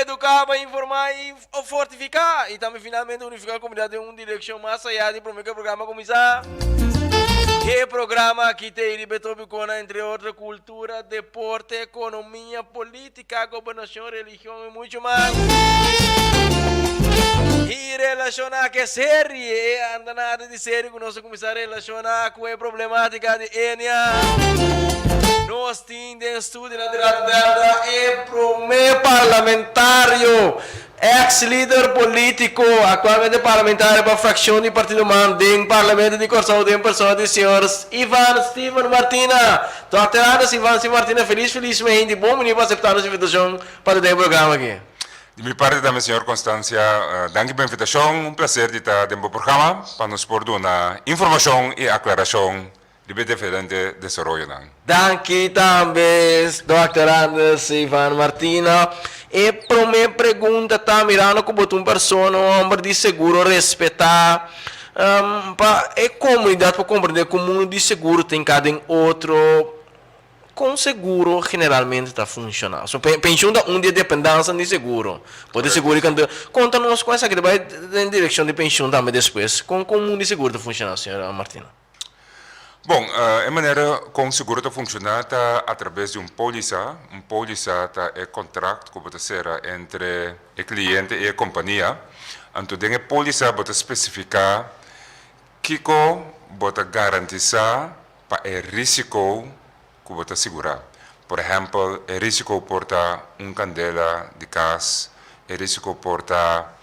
eduká, pa informá i fortifiká i tambe finalmente unifiká komunidat den un direkshon mas ayá di promé ku e programa kuminsá. E programa aki ta riba e tópikonan entre otro kultura, deporte, ekonomia, polítika, gobernashon, religion i muchu mas. I relashoná ku e serie, e andanada di serie ku nos a kuminsá relashoná ku e problemátika di Enia, nos tin den studio na Draad Delta e promé parlamentario, ex lider polítiko, aktualmente parlamentario pa frakshon di Partido man den Parlamento di Kòrsou den persona di señor Ivan Steven Martina. Dòkter Anders Ivan Steven Martina, felis felis mehindi, bon bini pa aseptá nos invitashon pa ta den e programa aki. Di mi parti tambe señor Constancia, danki pa invitacion, un placer di ta den bo programa pa nos por duna informacion y aclaracion riba e diferente desaroyonan. Danki tambe Dòkter Anders Ivan Martina. E prome pregunta ta, mirando cu bo ta un persona, un homber di seguro respeta, pa e comunidad por comprende cu mundo di seguro ta hinca den otro, Kon seguro generalmente ta funshoná? So penshun ta un di e dependansanan di seguro. Bo ta seguro di kantu. Konta nos kon esaki ta bai den direkshon di penshun tambe despues. Kon kon mundu di seguro ta funshoná, señor Martina? Bon, e manera kon seguro ta funshoná ta atrabes di un pólisa. Un pólisa ta e kontrakt ku bo ta sera entre e kliente i e kompania. Anto den e pólisa bo ta spesifiká kiko bo ta garantisá pa e risiko ku bo ta sigurá. Por ehèmpel, e risiko por ta un kandela di kas, e risiko por ta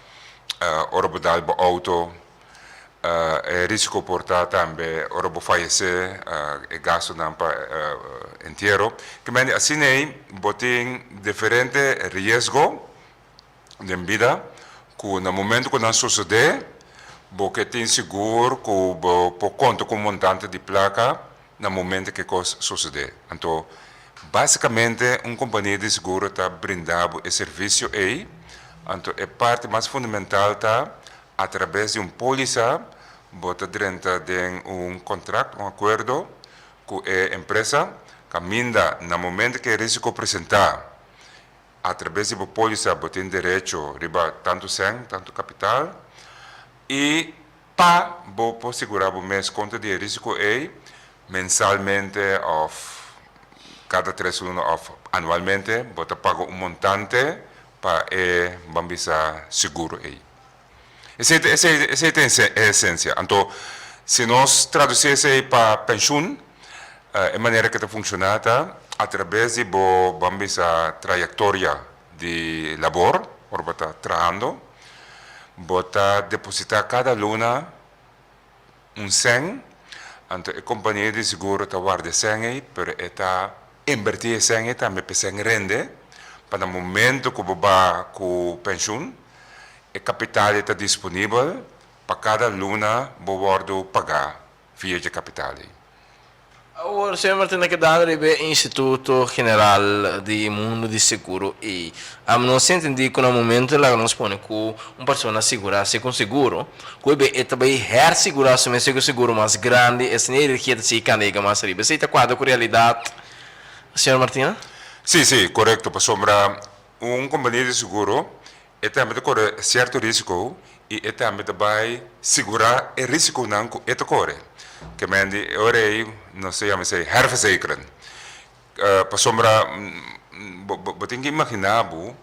ora bo dal bo outo, e risiko por ta tambe ora bo fayesé, e gastunan pa entiero. Kimente asina ei bo tin diferente riesgo den bida ku na momento ku nan sosodé bo ke tin sigur ku bo por konta ku un montante di plaka na momento ku e kos sosodé. Anto basikamente un kompania di seguro ta brinda bo e servisio ei, anto e parti mas fundamental ta atrabes di un pólisa bo ta drenta den un kontrakt, un akuerdo ku e empresa kaminda na momento ku e risiko presentá Atrabes di bo pólisa bo tin derecho riba tantu sèn, tantu kapital, i pa bo por sigurá bo mes kontra di e risiko ei, mensalmente òf kada tres luna òf anualmente bo ta paga un montante pa e, ban bisa, seguro ei. Esei ta esei esei ta e esensia. Anto si nos tradusí esei pa penshun, e manera ke ta funshoná ta atrabes di bo ban bisa trayektoria di labor, ora bo ta trahando, bo ta depositá kada luna un sèn, anto e kompania di seguro ta warda e sèn ei, pero e ta inbertí e sèn ei tambe pa e sèn rende, pa na momento ku bo ba ku penshun, e kapital ei ta disponibel pa kada luna bo wòrdu pagá via dje kapital ei. Awor, señor Martina, kedando riba e Instituto General di Mundu di Seguro ei, nos a entendí ku na momento laga nos pone ku un persona sigurá si ku un seguro, ku e be e ta bai hersigurá su mes ku e seguro mas grandi, esei energia ta sigui kanda yega mas ariba. Esei ta kuadra ku realidat, señor Martina? Sí, sí, korekto, pasobra un kompania di seguro E tambe ta kore sierto risiko i e tambe ta bai sigurá e risikonan ku e ta kore. Ke men di e ora ei nos ta yama esei herverzekeren. Pasobra bo bo tin ke imaginá bo,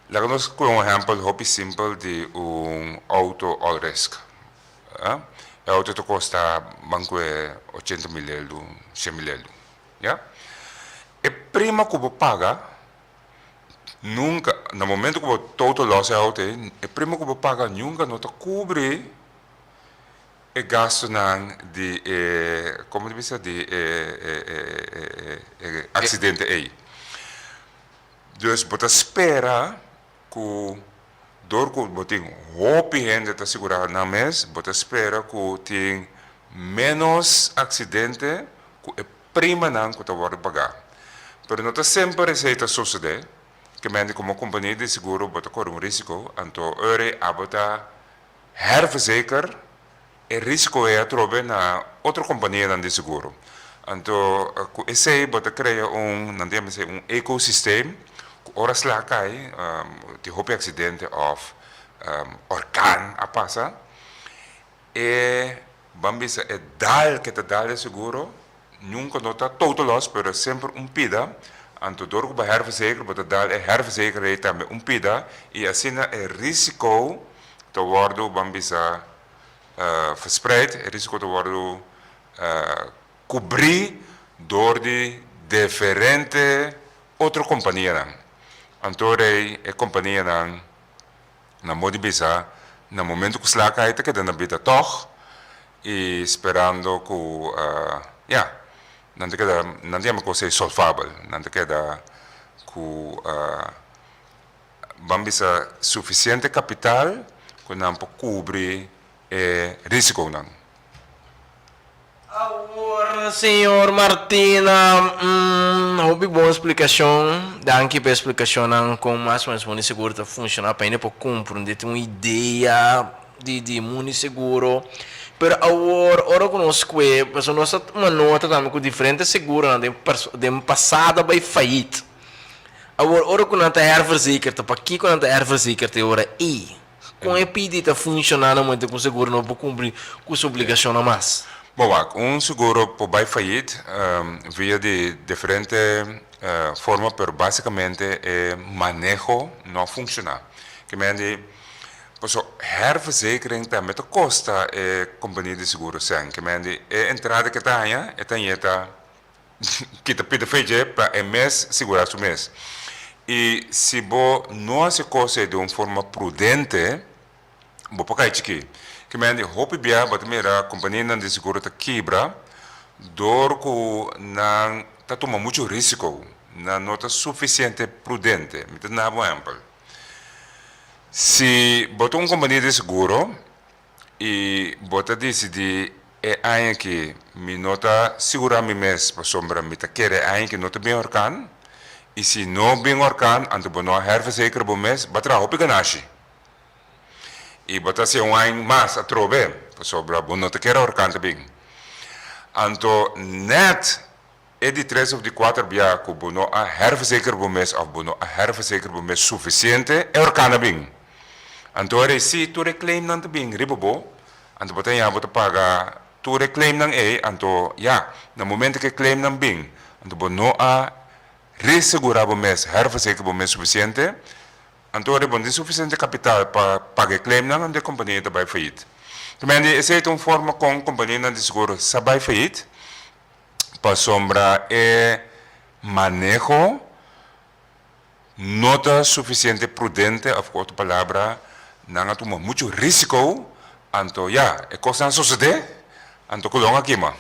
laga nos kohe un ehèmpel hopi simpel di un outo all risk. E outo ta kosta ban kue ochenta mil eldu, shen mil eldu, ya. E prima ku bo paga Nunka, na momento ku bo total loss e auto ei, e prima ku bo paga nunka no ta kubri e gastunan di e, komo ta bisa, di e e aksidente ei. Dus bo ta spera ku dor ku bo tin hopi hende ta sigurá nan mes, bo ta spera ku tin ménos aksidente ku e primanan ku ta wòrdu pagá. Pero no ta semper esei ta sosodé, ke mende komo kompania di seguro bo ta kore un risiko, anto ora ei abo ta herverzeker e risiko ei atrobe na otro kompanianan di seguro. Anto ku esei bo ta krea un, nan ta yama esei un ecosystem ku Ora sla kai, tin hopi aksidente òf orkan a pasa, e ban bisa e dal ke ta dal e seguro nunka no ta total loss pero semper un pida, anto dor ku bo herverzeker bo ta dal e herverzeker ei tambe un pida i asina e risiko ta wòrdu ban bisa verspreid, e risiko ta wòrdu kubrí dor di deferente otro kompanianan. Anto rei e kompanianan na modo di bisa na momento ku sla kai ta keda na bida tòg i sperando ku ya nan ta keda nan ta yama kos ei solfabel nan ta keda ku ban bisa sufisiente kapital ku nan por kubri e risikonan. Awor señor Martina, hopi bon splicacion. Danki pa e splicacionnan con mas o menos Mundo Seguro ta funciona pa hende por comprende, tin un idea di di Mundo Seguro. Pero awor ora cu nos scoe, pasobra nos ta tuma nota tambe cu diferente seguronan den den pasado a bay fayit. Awor ora cu nan ta herverzekerd, ta pakico nan ta herverzekerd e ora ey? Kon e pidi ta funshoná na momento ku un seguro no por kumpli ku su obligashonnan mas? Bo wak, un seguro por bai fayit via di diferente forma pero basikamente e maneho no a funshoná. Ke men di, paso herverzekering tambe ta kosta e kompania di seguro sèn. Ke men di e entrada ke ta haña e ta hañ'é ta Kita pida fe dje pa e mes sigurá su mes. I si bo no hasi kos ei den un forma prudente, bo por kai chikí. Ki mende hopi bia bo ta mira kompanianan di seguro ta kibra dor ku nan ta tuma muchu risiko, nan no ta sufisiente prudente. Mi ta duna bo ehèmpel. Si bo ta un kompania di seguro I bo ta disidí e aña aki mi no ta sigurá mi mes pasobra mi ta kere e aña aki no ta bin orkan i si no bin orkan anto bo no a herverzeker bo mes bo a traha hopi ganashi i bo ta hasi un aña mas atrobe pasobra bo no ta kere orkan ta bin anto nèt e di tres of di kuater bia ku bo no a herverzeker bo mes òf bo no a herverzeker bo mes sufisiente, e orkan a bin. Anto e resi tur e claimnan ta bin riba bo, anto bo ta haña bo ta paga tur e claimnan ei, anto ya, na momento ku e claimnan bin, anto bo no a resegurá bo mes, herverzeker bo mes sufisiente, Anto ora bo no tin sufisiente kapital pa paga e claimnan, anto e kompania ta bai fayit. Tomendi esei ta un forma kon kompanianan di seguro sa bai fayit. Pasobra e maneho no ta sufisiente prudente of ku otro palabra nan a tuma muchu risiko anto ya e kosnan a sosode anto kolon a kima.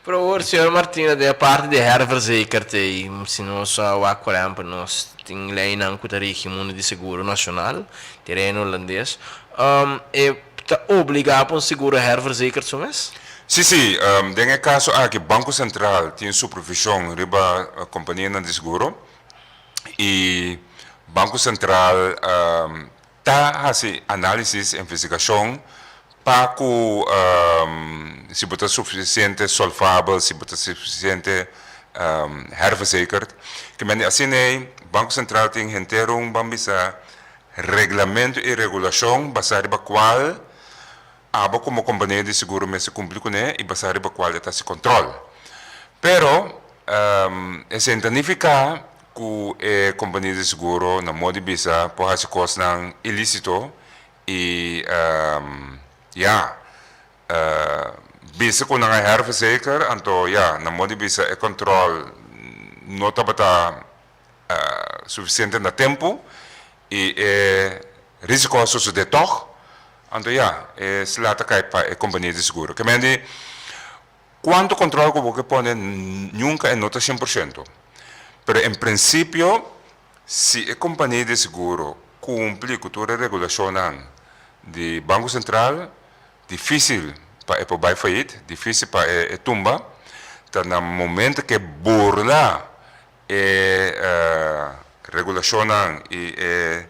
Pero awor señor Martina den e parti di herverzekerd ei si nos a wak por ehempel nos tin leynan ku ta rigi mundu di seguro nashonal di Reino Hulandes e Ta obligá pa un seguro herverzekerd su mes? Sí, sí. Den e kaso aki Banko Sentral tin supervishon riba kompanianan di seguro i Banko Sentral ta hasi análisis, investigashon pa ku si bo ta sufisiente solfabel, si bo ta sufisiente herverzekerd. Ke mende asina ei Banko Sentral tin henter un ban bisa Reglamento i regulashon basá riba kual abo komo kompania di seguro mester kumpli kuné i basá riba kual e ta hasi kòntròl. Pero, esei no ta nifiká ku e kompania di seguro na modo di bisa por hasi kosnan ilísito i, ya, bisa ku nan a herverzeker, anto, ya, na modo di bisa e kòntròl no tabata sufisiente na tempu i e risiko a sosodé tòg, anto ya, e sla ta kai pa e kompania di seguro. Ke mende kuantu kòntròl ku bo ke pone nunka e no ta shen por shento. Pero en prinsipio si e kompania di seguro kumpli ku tur e regulashonnan di Banko Sentral, difísil pa e por bai fayit, difísil pa e tumba, ta na momento ke burla E regulashonnan i e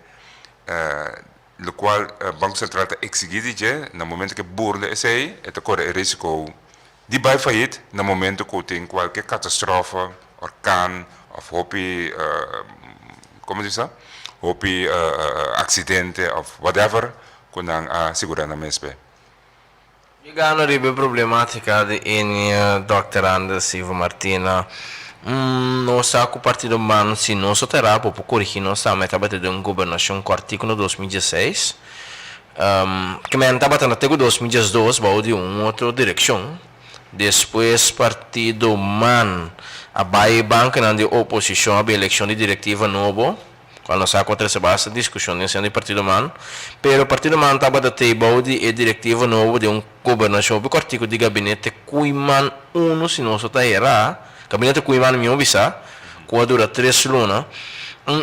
lokual Banko Sentral ta eksigí di dje, na momento ku e burla esei, e ta kore e risiko di bai fayit na momento ku tin kualke katastrofe, orkan òf hopi. Komo bisa? Hopi aksidente òf whatever ku nan a sigurá nan mes p'e. Yegando riba e problematica di Enia, Dòkter Anders Ivo Martina, Nos sa cu Partido Man si nos a tera bo por corigi nos tambe tabata den un gobernacion cortico na 2016. Ke men tabata na te cu 2012 bao di un otro direccion. Despues Partido Man a bay e bancanan di oposicion a bin eleccion di directiva nobo. Cual nos sa cu a trece basta discusion den seno di Partido Man, pero Partido Man tabata tey bou di e directiva nobo di un gobernacion hopi cortico di Gabinete Koeiman uno si nos no ta hera, Gabinete Koeiman mi bisa, cu a dura tres luna.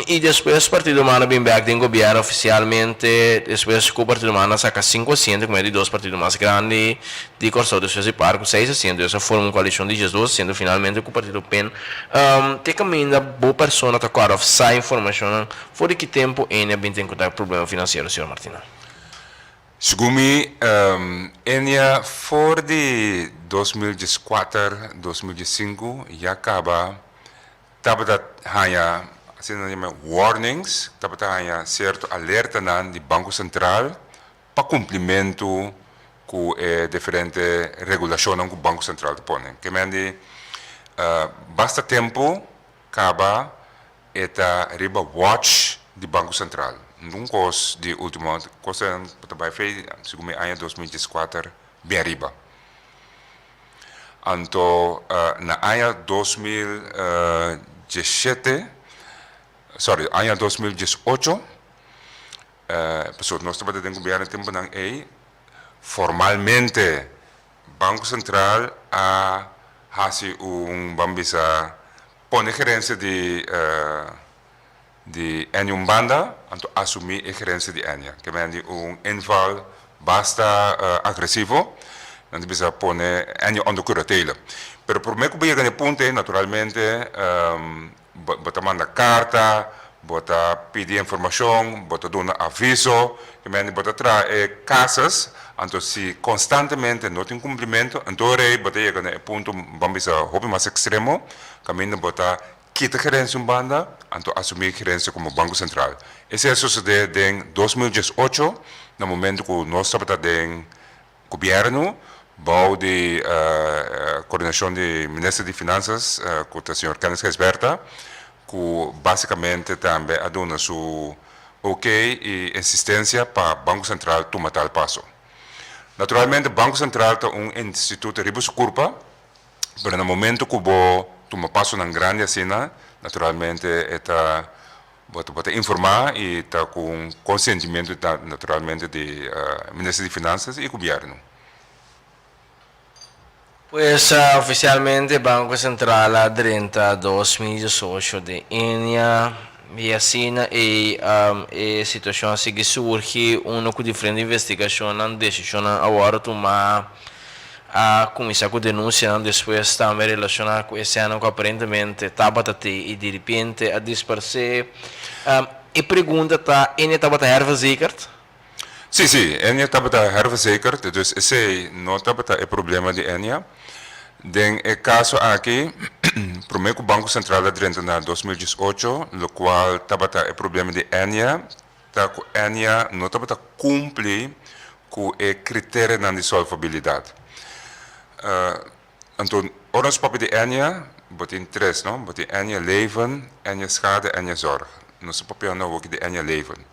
Y despues Partido Man a bin bek den gobierno oficialmente, despues cu Partido Man a saca cinco asiento como e di dos partido mas grandi di Corsou despues di par cu seis asiento, ellos a forma un coalicion di diesdos asiento finalmente cu Partido pen. Te caminda bo persona ta corda of sa informacionnan for di ki tempo Enia bin ten contact problema financiero, señor Martina? Segun mi, Enia for di 2014, 2015 ya caba tabata haña asina nan yama warnings, tabata haña cierto alertanan di Banco Central pa kumplimentu ku e diferente regulashonnan ku Banko Sentral ta pone. Ke men di basta tempu kaba e ta riba watch di Banko Sentral. Nungun kos di ultimo kosnan ku ta bai fei segun mi aña 2014 bin ariba. Anto na aña 2017, sorry aña 2018, Pasobra nos tabata den gobierno e temponan ey, formalmente Banco Central a haci un, ban bisa, pone gerencia di di Ennia un banda, anto asumi e gerencia di Ennia. Ke men di un inval basta agresivo, nan ta bisa pone Ennia onder curatele. Pero prome cu bo yega na e punto ey, naturalmente Bo ta manda karta, bo ta pidi informashon, bo ta duna aviso, i mende bo ta traha e kasas, anto si konstantemente no tin kumplimentu, anto rei bo ta yega na e punto, ban bisa hopi mas ekstremo, kaminda bo ta kita gerensia un banda, anto asumí gerensia komo Banko Sentral. Esei a sosodé den 2018, na momento ku nos tabata den Gobierno, bou di coordinacion di Minister di Finanzas, cu ta señor Kenneth Gijsbertha, cu basicamente tambe a duna su ok y insistencia pa Banco Central tuma tal paso. Naturalmente Banco Central ta un instituto riba su curpa, pero na momento cu bo tuma pasonan grandi asina, naturalmente e ta Bo ta bo ta informá i ta ku un konsentimentu naturalmente di Minister di Finansas i Gobièrnu. Pues ofisialmente Banko Sentral a drenta 2018 den Enia i asina ei e situashon a sigui surgi unu ku diferente investigashonnan, desishonnan a wòrdu tumá. A kuminsá ku denunsianan despues tambe relashoná ku e sènan ku aparentemente tabata te i diripiente a disparsé. E pregunta ta, Enia tabata herverzekerd? Sí, sí, Enia tabata herverzekerd, dus esei no tabata e problema di Enia. Den e kaso aki, promé ku Banko Sentral a drenta na 2018, lokual tabata e problema di Enia, ta ku Enia no tabata kumpli ku e kriterianan di solvabilidat. Anto ora nos papia di Enia, bo tin tres, no? Bo tin Enia Leven, Enia Schade, Enia Zorg. Nos ta papiando awoki di Enia Leven.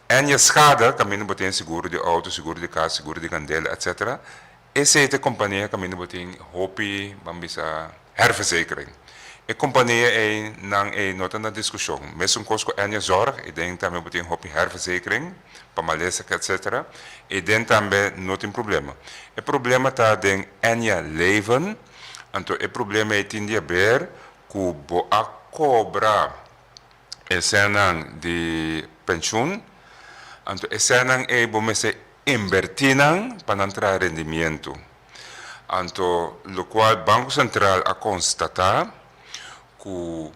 Enia Schade kaminda bo tin seguro di outo, seguro di kas, seguro di kandela, etcetera. Esei ta e kompania kaminda bo tin hopi, ban bisa, herverzekering. E kompania ei, nan ei no ta na diskushon. Mesun kos ku Enia Zorg, ei den tambe bo tin hopi herverzekering pa malesa etcetera. Ei den tambe no tin problema. E problema ta den Enia Leven, anto e problema ei tin di haber ku bo a kobra e sènnan di penshun, anto e sènnan ei bo mester inbertí nan pa nan traha rendimiento. Anto lokual Banko Sentral a konstatá ku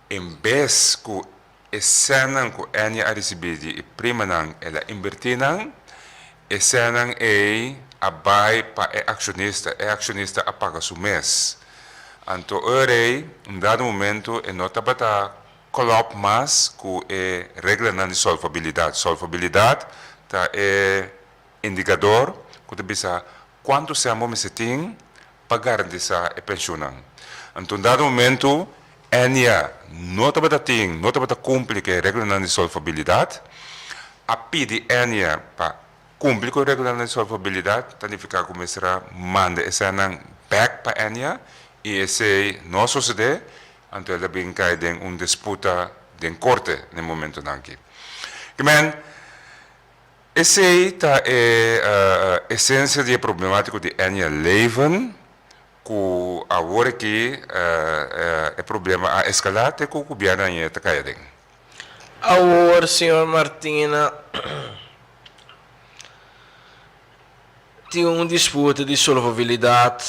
en bes ku e sènnan ku Enia a risibí di e primanan el a inbertí nan, e sènnan ei a bai pa e akshonista, e akshonista a paga su mes. Anto ora ei un dado momento e no tabata. klòp mas ku e reglanan di solvabilidat. Solvabilidat ta e indikador ku ta bisa kuantu sèn bo mester tin pa garantisá e penshunnan. Anto un dado momentu Ennia no tabata tin, no tabata kumpli ku e reglanan di solvabilidat. A pidi Ennia pa kumpli ku e reglanan di solvabilidat, ta nifiká ku mester a manda e sènnan bèk pa Ennia i esei no a sosodé, anto el a bin kai den un disputa den korte na e momentunan aki. Kimen, Esei ta e esensia di e problemátiko di Ennia Leven, ku awor aki e problema a eskalá te ku gobièrnu aña ta kai aden. Awor, señor Martina, tin un disputa di solvabilidat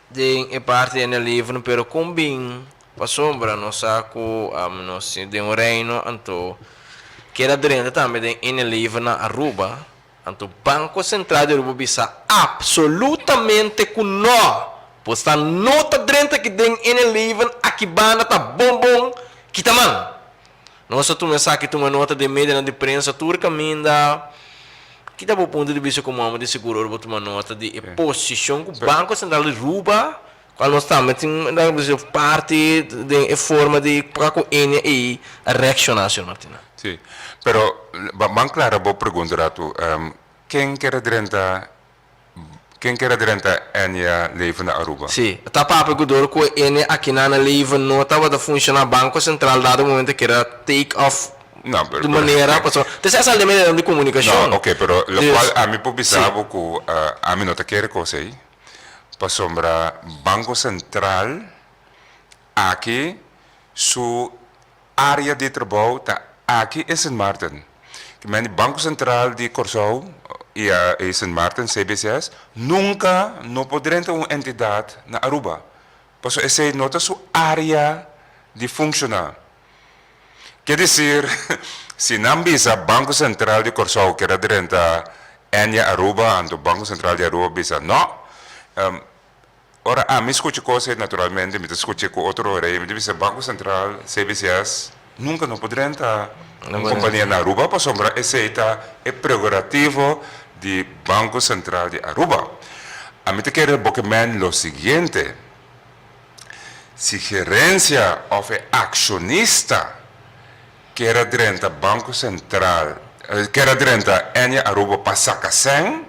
den e parti di Ennia Leven, pero kon bin Pasobra nos sa ku nos tin den un reino, anto keda drenta tambe den Inelever na Aruba, anto Banko Sentral di Aruba bisa absolutamente ku no! Pues ta no ta drenta aki den Inelever aki banda ta bon bon kita man! Nos a tuma esaki tuma nota den medianan di prensa tur kaminda. Ki ta bo punto di bista komo hòmber di seguro ora bo tuma nota di e posishon ku Banko Sentral di Aruba Cual nos tambe tin parti den e forma di pa cu Enia ey a reacciona, señor Martina. Sí, pero ban clara bo pregunta ratu. Ken kier a drenta, ken kier a drenta Enia Leven na Aruba? Sí, ta papia cu door cu e Enia akinan na Leven no tabata funciona, Banco Central dado momento kier a take off No, pero, di manera, pasobra ta esei a sali den medianan di comunicacion. No, oké, pero locual ami por bisa bo cu ami no ta kere cos ey. Pasobra Banco Central aki su area di trabou ta aki in Sint Maarten. Ki men di Banco Central di Kòrsou i Sint Maarten, cbcs, nunka no por drenta un entidat na Aruba. Pasobra esei no ta su area di funshoná. Ke desir, si nan bisa Banco Central di Kòrsou kier a drenta Ennia Aruba, anto Banco Central di Aruba bisa no. Ora ami skucha kos ei, naturalmente mi ta skucha ku otro orei, mi ta bisa Banco Central, cbcs, nunka no por drenta un kompania na Aruba pasobra esei ta e prerogativo di Banco Central di Aruba. Ami ta kere bo ke men lo siguiente. Si gerencia of e accionista kier a drenta Banco Central, kier a drenta Ennia Aruba pa saca cen,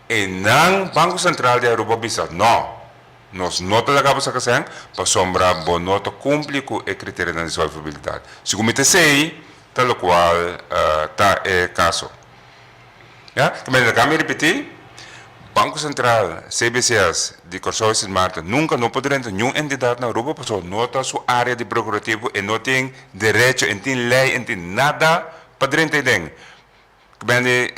eynan Banco Central di Aruba bisa no, nos no ta laga bo saca cen pasobra bo no ta cumpli cu e criterionan di solvabilidad. Segun mi ta esey ta locual ta e caso. Ya, ta manera ku ami ripití, Banko Sentral, cbcs, di Kòrsou i Sint Maarten nunka no por drenta niun entidat na Aruba pasobra no ta su área di prerogativo, e no tin derecho, e no tin lei, e no tin nada pa drenta ei den. Ku bende di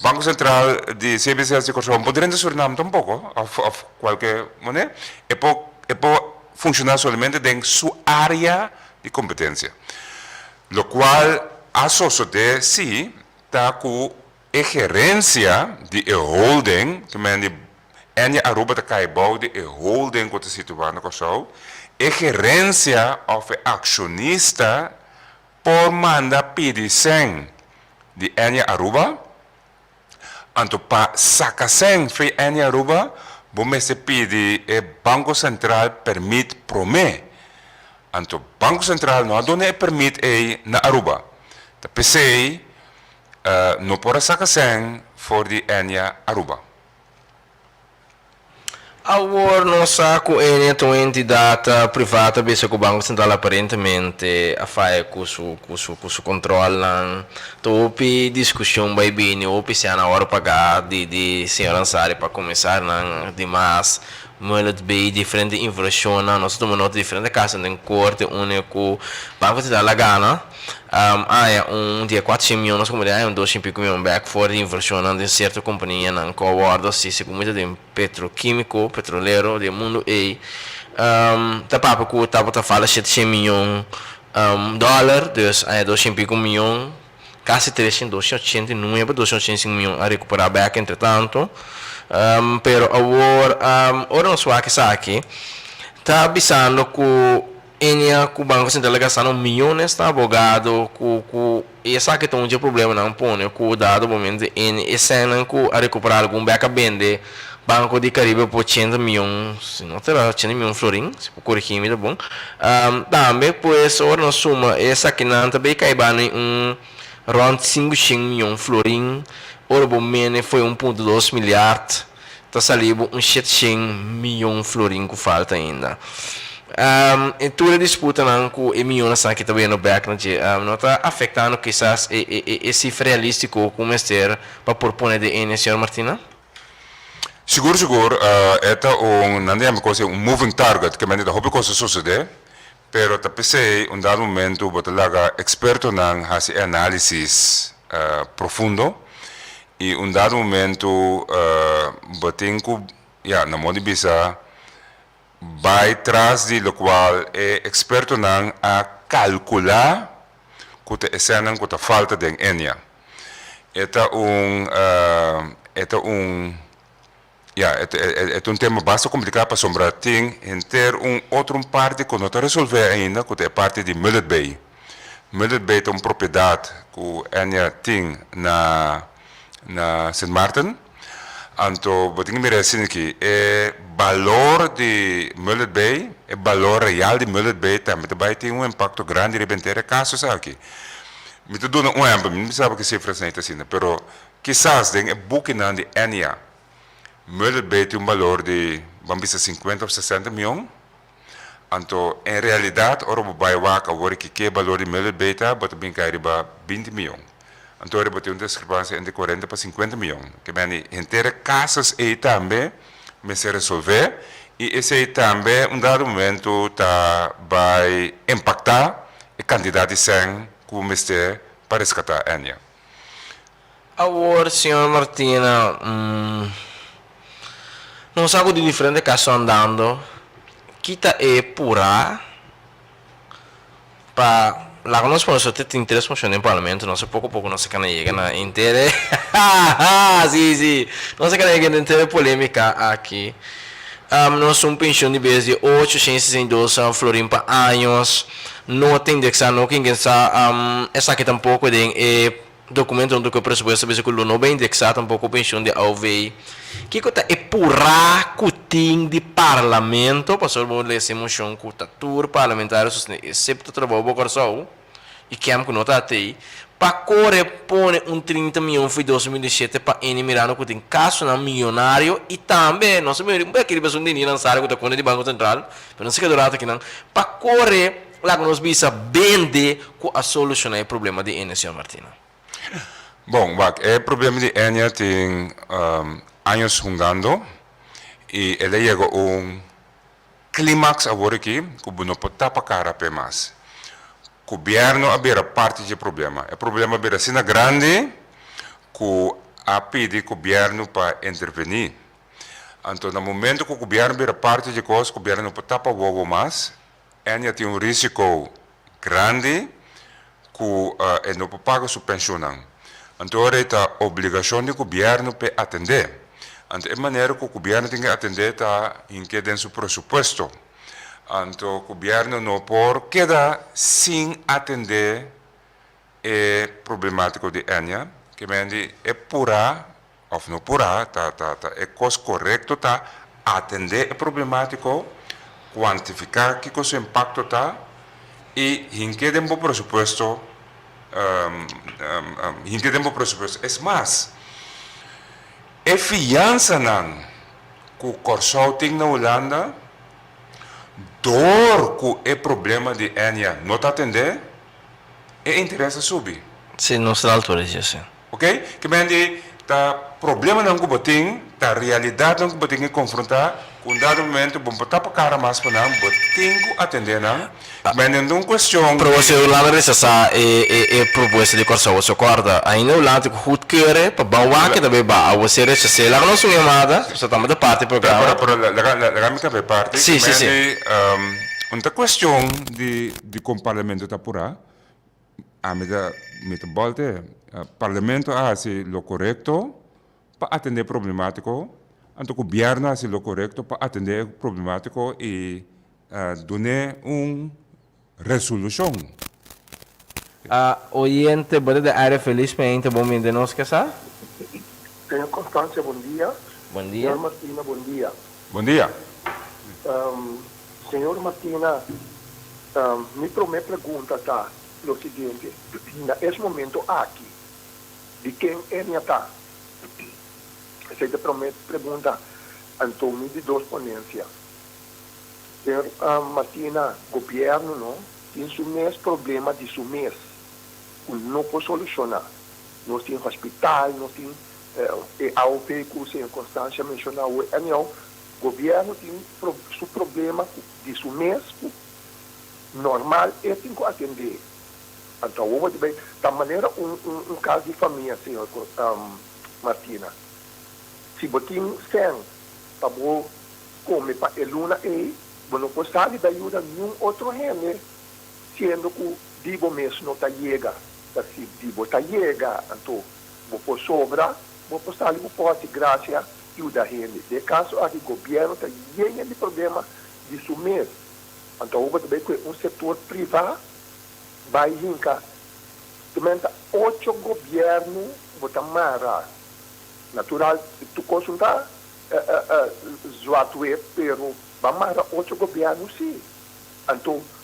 Banko Sentral di cbcs di Kòrsou no por drenta Surinam tampoko òf òf kualke manera. E por e por funshoná solamente den su área di kompetensia. Lokual a sosodé si Ta ku e gerensia di e holding, ke men di Ennia Aruba ta kai bou di e holding ku ta situá na Kòrsou, e gerensia òf e akshonista por manda pidi sèn di Ennia Aruba. Anto pa saka sèn fei Ennia Aruba bo mester pidi e Banko Sentral pèrmit promé. Anto Banco Central no a duna e permit ei na Aruba. Ta p'esei no por a saca sèn for di Ennia Aruba. Awor nos sa cu Ennia ta un entidad priva ta bisa cu Banco Central aparentemente a faya cu su cu su cu su controlnan. Ta hopi discusion bay bini, hopi sèn a worde paga di di señor Ansary pa comisarnan dimas. Mullet bay diferente informacionnan, nos a tuma nota diferente casonan den corte unda cu Banco Central a gana haya un dia cuatrocientos miyon nos como haya un doscientos y pico miyon bek for di inversionnan den cierto companianan cu a wordo haci segun mi ta den petroquimico, petrolero den mundo ey ta papia cu tabata falta shetecientos miyon dollar dus haya doscientos y pico miyon. Casi trescientos, doscientos ochenta y nuebe, doscientos ochenta y cinco miyon a recupera bek entre tanto. Pero awor, ora nos wak esaki, ta bisando cu. Enia ku Banko Sentral a gastando miyones na abogado ku ku esaki ta un dje problemanan pone ku dado momento en e sènnan ku a rekuperá algun bèk a bende Banko di Karibe por ochenta miyon si no ta erá ochenta miyon florin si por korigí mi ta bon tambe pues ora nos suma esakinan ta bay kai banda un rònt sinkushen miyon florin ora bo mene fo'i un punto dos milyard. Ta sali bo un shetshen miyon florin ku falta ainda. E tur e disputanan ku e miyonnan aki ta bayendo bek na dje no ta afektando kisas e e e sifra realístiko ku mester pa por pone den ene, señor Martina? Sigur sigur e ta un, nan ta yama kos un moving target, ke mende ta hopi kos ta sosodé, pero ta p'esei un dado momento bo ta laga ekspertonan hasi e análisis profundo I un dado momento bo tin ku, ya, na modo di bisa, bai tras di lokual e ekspertonan a kalkulá ku ta esènan ku ta falta den Ennia. E ta un, e ta un, ya, e ta e ta un tema basta kompliká pasobra tin henter un otro un parti ku no ta resolvé ainda ku ta e parti di Mullet Bay. Mullet Bay ta un propiedat ku Ennia tin na na Sint Maarten. Anto bo tin ku mira asina aki, e balor di Mullet Bay, e balor real di Mullet Bay tambe ta bai tin un impakto grandi riba henter e kaso esaki. Mi ta duna un ehèmpel, mi no bisa bo ki sifrasnan ta asina, pero kisas den e bukinan di Ennia, Mullet Bay tin un balor di, ban bisa sinkuenta òf sesenta mion. Anto, en realidat, ora bo bai wak awor ki ke balor di Mullet Bay ta, bo ta bin kai riba binti mion. Anto ora bo tin un diskrepansia entre kuarenta pa sinkuenta mion. Ke mende henter e kasas ei tambe mester resolvé i esei tambe un dado momento ta bai impaktá e kantidat di sèn ku bo mester pa reskatá Ennia. Awor, señor Martina, nos sa cu tin diferente caso andando. Ki ta e pura pa laga nos pone so tin tres mocion den parlamento, nos a poco poco nos a cana yega na inter e si si nos a cana yega na inter e polemica aki. Nos un pension di bes di ocho shen sesenta i dos florin pa años, no ta indexa, no kin ken sa esaki tampoco den e Documento hunto cu e presupuesto bisa cu lo no bay indexa tampoco pensioen di aov. Kico ta e pura cu tin di Parlamento? Pasobra bo lesa e mocion cu ta tur parlamentario sostene excepto Trabou bo Corsou y Kem cu no ta atey pa core pone un 30 miyon fo'i 2017 pa ene mirando cu tin casonan miyonario y tambe nos a mira un bek riba esun di Nina Ansary cu ta cone di Banco Central pero no se keda rato akinan pa core Laga nos bisa bende ku a solushoná e problema di Enia, señor Martina. Bon, wak, e problema di Enia tin años hungando i el a yega un klimaks awor aki ku bo no por tapa kara p'e mas. Gobièrnu a bira parti dje problema. E problema a bira asina grandi ku a pidi gobièrnu pa intervení. Anto na momento ku gobièrnu bira parti dje kos, gobièrnu no por tapa wowo mas. Enia tin un risiko grandi ku e no por paga su penshunnan. Anto ora e ta obligashon di gobièrnu p'e atendé. Anto e manera ku gobièrnu tin ke atendé ta hink'é den su presupuesto. Anto gobièrnu no por keda sin atendé e problemátiko di Enia, ke men di e purá òf no purá, ta ta ta e kos korekto ta atendé e problemátiko, kuantifiká kiko su impakto ta i hink'é den bo presupuesto, hink'é den bo presupuesto. Es mas, e fiansanan ku Kòrsou tin na Hulanda, dor ku e problema di Enia no ta atendé, e interes a subi. Sí, nos ta na altura di dje, sí. Ok? Ke men di ta problemanan ku bo tin, ta realidatnan ku bo tin ke konfrontá, ku un dado momento bo no por tapa kara mas pa nan, bo tin ku atendé nan. Ke men di no ta un kuestion Pero di. Hulanda rechasá e e e propuesta di Kòrsou, bo kòrda? Ainda Hulanda tin ku goedkeuren pa ban wak ke ta bay baha. Awor si e rechas'é, laga nos un yamada, pasobra ta mester parti e programa. Pero, pero laga, laga mi kaba e parti. Sí, sí, Ke men sí. di, un ta kuestion di. Dikon parlamento ta purá? Ami ta mi ta bòlte. Parlamento a hasi lo korekto pa atendé e problemátiko, anto gobièrnu a hasi lo korekto pa atendé e problemátiko i dun'é un. resolushon. A Oyente, bo ta den area felizmente bon bini den nos kasa. Señor Constancia bon dia. Bon dia. Señor Martina bon dia. Bon dia. Señor Martina, mi prome pregunta ta lo siguiente, na es momento aki di ken Enia ta? Esey ta prome pregunta, anto mi di dos ponencia. Señor Martina, gobierno no tin su mes problema di su mes cu no por soluciona. Nos tin hospital, nos tin e AOV cu señor Constancia a menciona awe. Anyhow, gobierno tin su problema di su mes cu normal e tin cu atende. Anto awor bo ta bay ta manera un un cas di famia, señor Martina. Si bo tin cen pa bo come pa e luna ey, bo no por sali bay yuda niun otro hende siendo cu di bo mes no ta yega. Ta si di bo ta yega, anto bo por sobra, bo por sali bo por haci gracia yuda hende. Den e caso aki gobierno ta yen di problema di su mes. Anto awor bo ta bay cu un sector priva bay hinca. Menta ocho gobierno bo ta mara. Natural tur cos no ta zwart-wit pero ba mara ocho gobierno si. Anto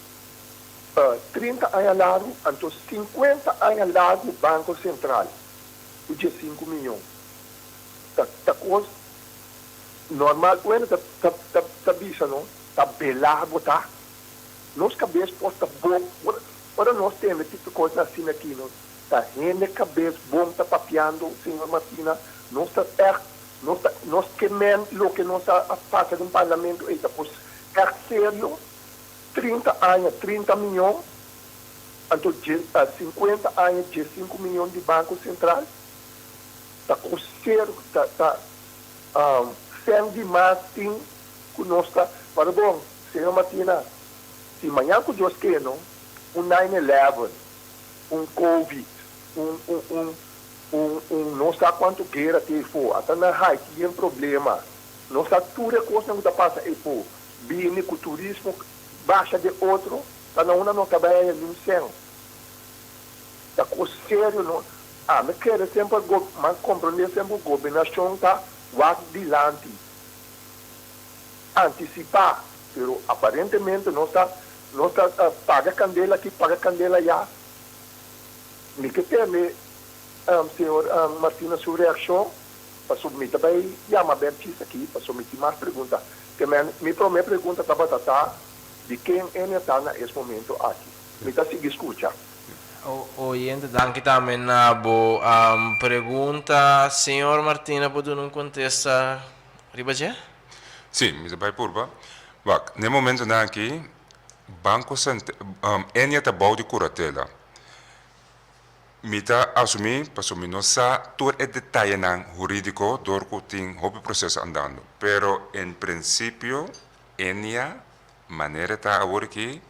30 aña largu, anto 50 aña largu Banco Central ku 15 miyon. Ta ta kos normal bueno ta ta ta ta bisa no ta bela bo ta. Nos kabes por ta bon ora ora nos tende tipo kosnan asina aki no ta hende kabes bon ta papiando señor Martina nos ta ègt nos ta nos ke men loke nos a a pasa den parlamento ei ta kos ègt serio. 30 aña 30 miyon, anto 50 aña 15 miyon di Banco Central, ta cos serio, ta ta sèn di mas tin cu nos ta, pero bon, señor Martina, si mañan cu Dios ke no, un nine eleven, un covid, un un un un un no sa cuanto guera tin eyfo, ata na Haiti yen problema, no sa tur e cosnan cu ta pasa eyfo, Bini ku turismo basha den otro ta na unda no ta bai haya niun sen. Ta kos serio no. Ami kere semper go man komprende semper ku gobernashon ta wak dilanti, antisipá, pero aparentemente nos ta nos ta paga kandela aki paga kandela aya. Mi ke tende señor Martina su reakshon. Pasobra mi ta bai yama Bertjes aki pasobra mi tin mas pregunta. Te men, mi prome pregunta tabata ta di ken Enia ta na es momento aki. Mi ta sigui scucha. Oyente, danki tambe na bo pregunta. Señor Martina por duna un contesta riba dje? Sí, mi ta bai purba. Wak, na e momentonan aki, Banco Cent, Enia ta bou di curatela. Mi ta asumí pasobra mi no sa tur e detayenan hurídiko dor ku tin hopi proseso andando. Pero en prinsipio Ennia manera ta awor aki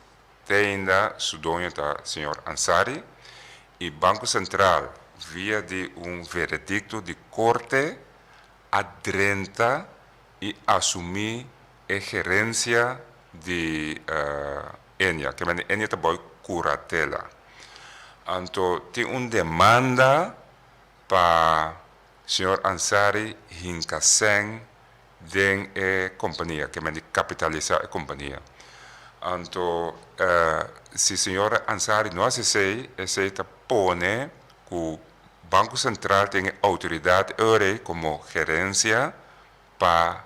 te ainda su doño ta señor Ansary i Banko Sentral via di un veredikto di korte a drenta i asumí e gerensia di Ennia. Ke mende Ennia ta bou kuratela. Anto tin un demanda pa señor Ansary hinka sèn den e kompania, ke mende kapitalisá e kompania. Anto si señor Ansary no hasi esei, esei ta pone ku Banko Sentral tin e outoridat ora komo gerensia pa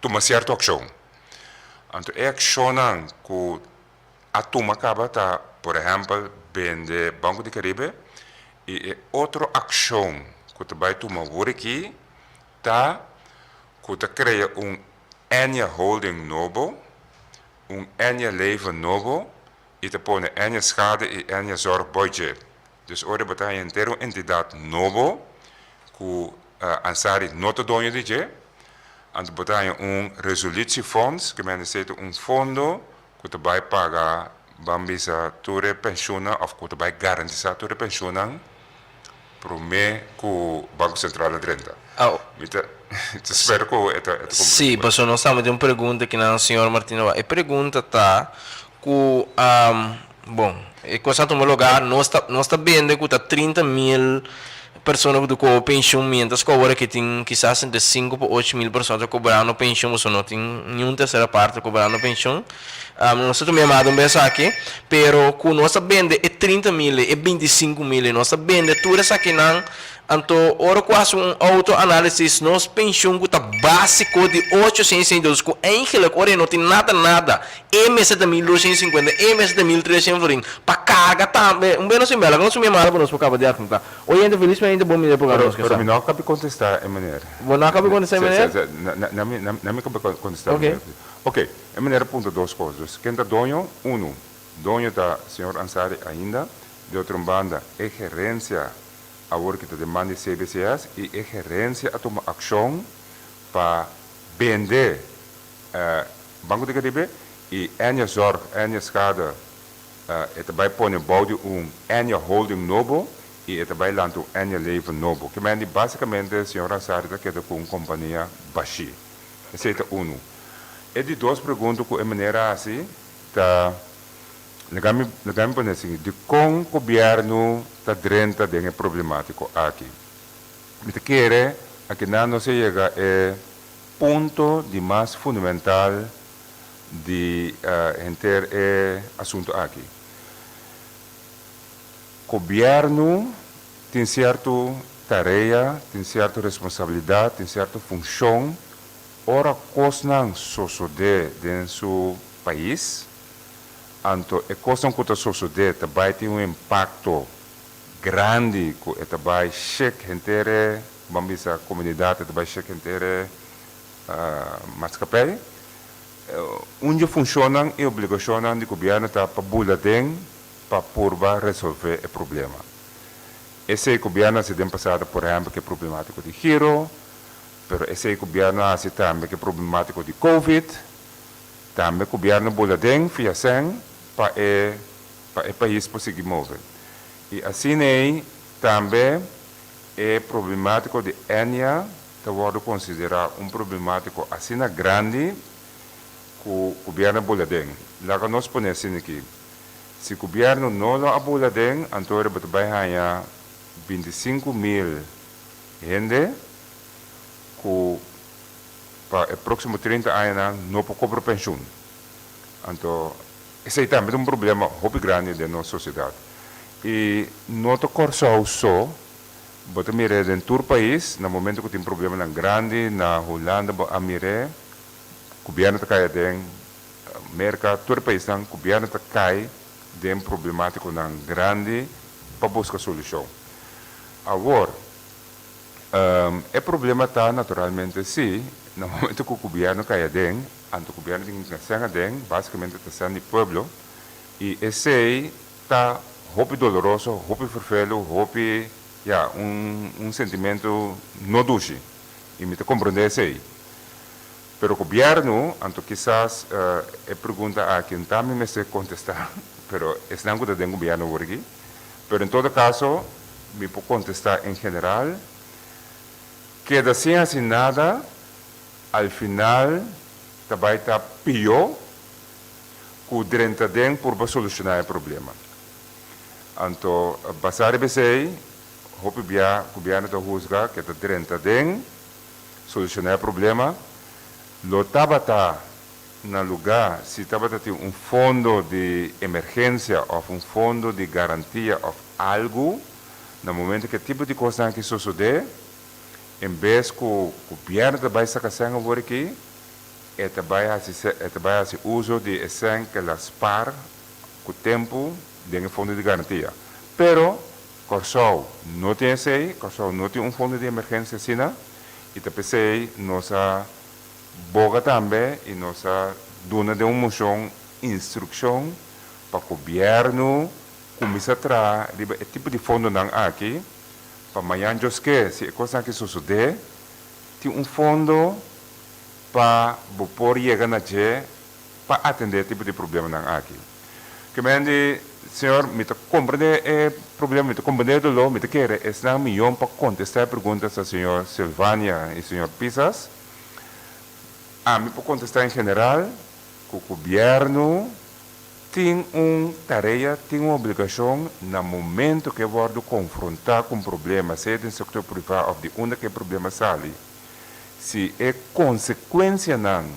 tuma sierto akshon. Anto e akshonnan ku a tuma kaba ta por ehèmpel bende Banko di Karibe i e otro akshon ku ta bai tuma awor aki ta ku ta krea un Ennia Holding nobo, un Ennia Leven nobo i ta pone Ennia Schade i Ennia Zorg boi dje. Dus ora bo ta haña henter un entidat nobo ku Ansary no ta doño di dje, anto bo ta haña un resolutiefonds, ku mende esei ta un fondo ku ta bai paga ban bisa tur e penshunnan òf ku ta bai garantisá tur e penshunnan promé ku Banko Sentral a drenta. Mi ta spera ku e ta Sí, pasobra nos tambe tin un pregunta kinan señor Martino. E pregunta ta. Ku bon, e kos a tuma lugá, nos ta nos ta bende ku ta 30.000 persona ku ta kobra penshun, mientras ku awor aki tin kisas entre 5 pa 8 mil persona ta kobrando penshun, pasobra no tin niun tersera parte kobrando penshun. Nos ta tuma yamada un bes aki, pero ku nos ta bende e 30.000 ei, e 25.000 ei, nos ta bende tur esakinan. Anto ora ku hasi un auto análisis nos penshun ku ta básiko di 862 ku eigenlijk ora e no tin nada nada e mester ta 1250, e mester ta 1300 florin pa karga tambe. Un bes nos tin bela ku nos mi mala pa nos por kaba di argumentá. Oyente, felismente bo mira e programa Pero nos ke pero sa. mi no a kabi kontestá e meneer. Bo no a kabi kontestá e meneer? Se se na mi na mi kabi kontestá e Ok. meneer. Ok, e meneer a puntra dos kos. Dus ken ta doño? Unu, doño ta señor Ansary ainda. Di otro un banda e gerensia awor ki ta den man di CBCS i e gerensia a tuma akshon pa bende Banco di Caribe i Ennia Zorg, Ennia Schade e ta bai pone bou di un Ennia Holding nobo i e ta bai lanta un Ennia Leven nobo. Ke men di basikamente señor Ansary ta keda ku un kompania bashí. Esei ta unu. E di dos pregunta ku e meneer a hasi ta. Laga mi laga mi pone asin, dikon gobièrnu ta drenta den e problemátiko aki? Mi ta kere akinan nos a yega e punto di mas fundamental di henter e asuntu aki. Gobièrnu tin sierto tarea, tin sierto responsabilidat, tin sierto funshon ora kosnan sosodé den su pais. Anto e kosnan ku ta sosodé ta bai tin un impakto grandi ku e ta bai shek henter e, ban bisa komunidat, e ta bai shek henter e matskapei. Un dje funshonnan i obligashonnan di gobièrnu ta pa bula den pa purba resolvé e problema. Esei gobièrnu a hasi den pasado, por ehèmpel ku e problemátiko di giro, pero esei gobièrnu a hasi tambe ku e problemátiko di covid. Tambe gobièrnu bula den fia sèn pa e pa e pais por sigui move. I asina ei tambe e problemátiko di Ennia ta wòrdu konsiderá un problemátiko asina grandi ku gobièrnu a bula den. Laga nos pone asina aki, si gobièrnu no lo a bula den anto bo ta bai haña 25.000 hende ku pa e próksimo 30 añanan no por kobra penshun. Anto esei tambe ta un problema hopi grandi den nos sosiedat. I no ta Kòrsou so, bo ta mir'é den tur pais, na momento ku tin problemanan grandi, na Hulanda bo a mir'é, gobièrnu ta kai aden, Merka, tur e paisnan gobièrnu ta kai den problemátikonan grandi pa buska solushon. Awor, E problema ta naturalmente si na momento cu gobierno cay aden, anto gobierno tin cu cen aden, basicamente ta cen di pueblo, y esey ta hopi doloroso, hopi vervelu, hopi, ya, un un sentimento no dushi, y mi ta comprende esey. Pero gobierno, anto kisas e pregunta aki no ta mi mester contesta, pero esnan cu ta den gobierno awor aki, Pero en todo caso mi por contesta en general, keda sin haci nada al final ta bay ta pio cu drenta den purba soluciona e problema. Anto basa riba esey hopi bia gobierno ta huzga ke ta drenta den soluciona e problema, lo tabata Na lugá si tabata tin un fondo di emergensia òf un fondo di garantia òf algu, na momento ku e tipo di kosnan aki sosodé, en bes ku gobièrnu ta bai saka sèn awor aki, e ta bai hasi e ta bai hasi uso di e sèn ku el a spar ku tempu den e fondo di garantia. Pero Kòrsou no tin esei, Kòrsou no tin un fondo di emergensia asina i ta p'esei nos a Boga tambe y nos a duna den un mocion instruccion pa gobierno cuminsa traha riba e tipo di fondonan aki pa mañan Dios ke si e cosnan aki sosode tin un fondo pa bo por yega na dje pa atende e tipo di problemanan aki. Ke men di, Señor, mi ta comprende e problema, mi ta comprende e dolor, mi ta kere esnan miyon pa contesta e pregunta sa señor Silvania y señor Pisas. Ami por kontestá en general ku gobièrnu Tin un tarea, tin un obligashon na momento ku e wòrdu konfrontá ku un problema, sea den sektor privá òf di unda ku e problema sali, si e konsekuensianan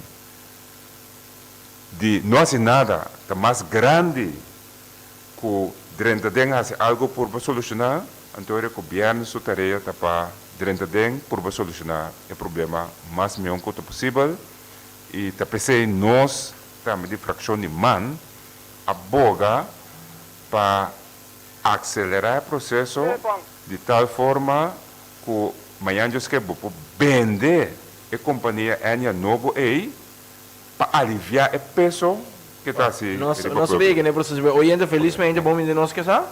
di no hasi nada ta mas grandi ku drenta den hasi algu purba solushoná, anto e gobièrnu su tarea ta pa drenta den purba solushoná e problema mas mihó ku ta posibel i ta p'esei nos Tambe di frakshon di man a boga pa akselerá e proseso di tal forma ku mañan djoske bo por bende e kompania Ennia nobo ei pa aliviá e peso ke ta hasi Nos riba nos pueblo. bega n'e proseso. Oyente felismente bon bini nos ke sa.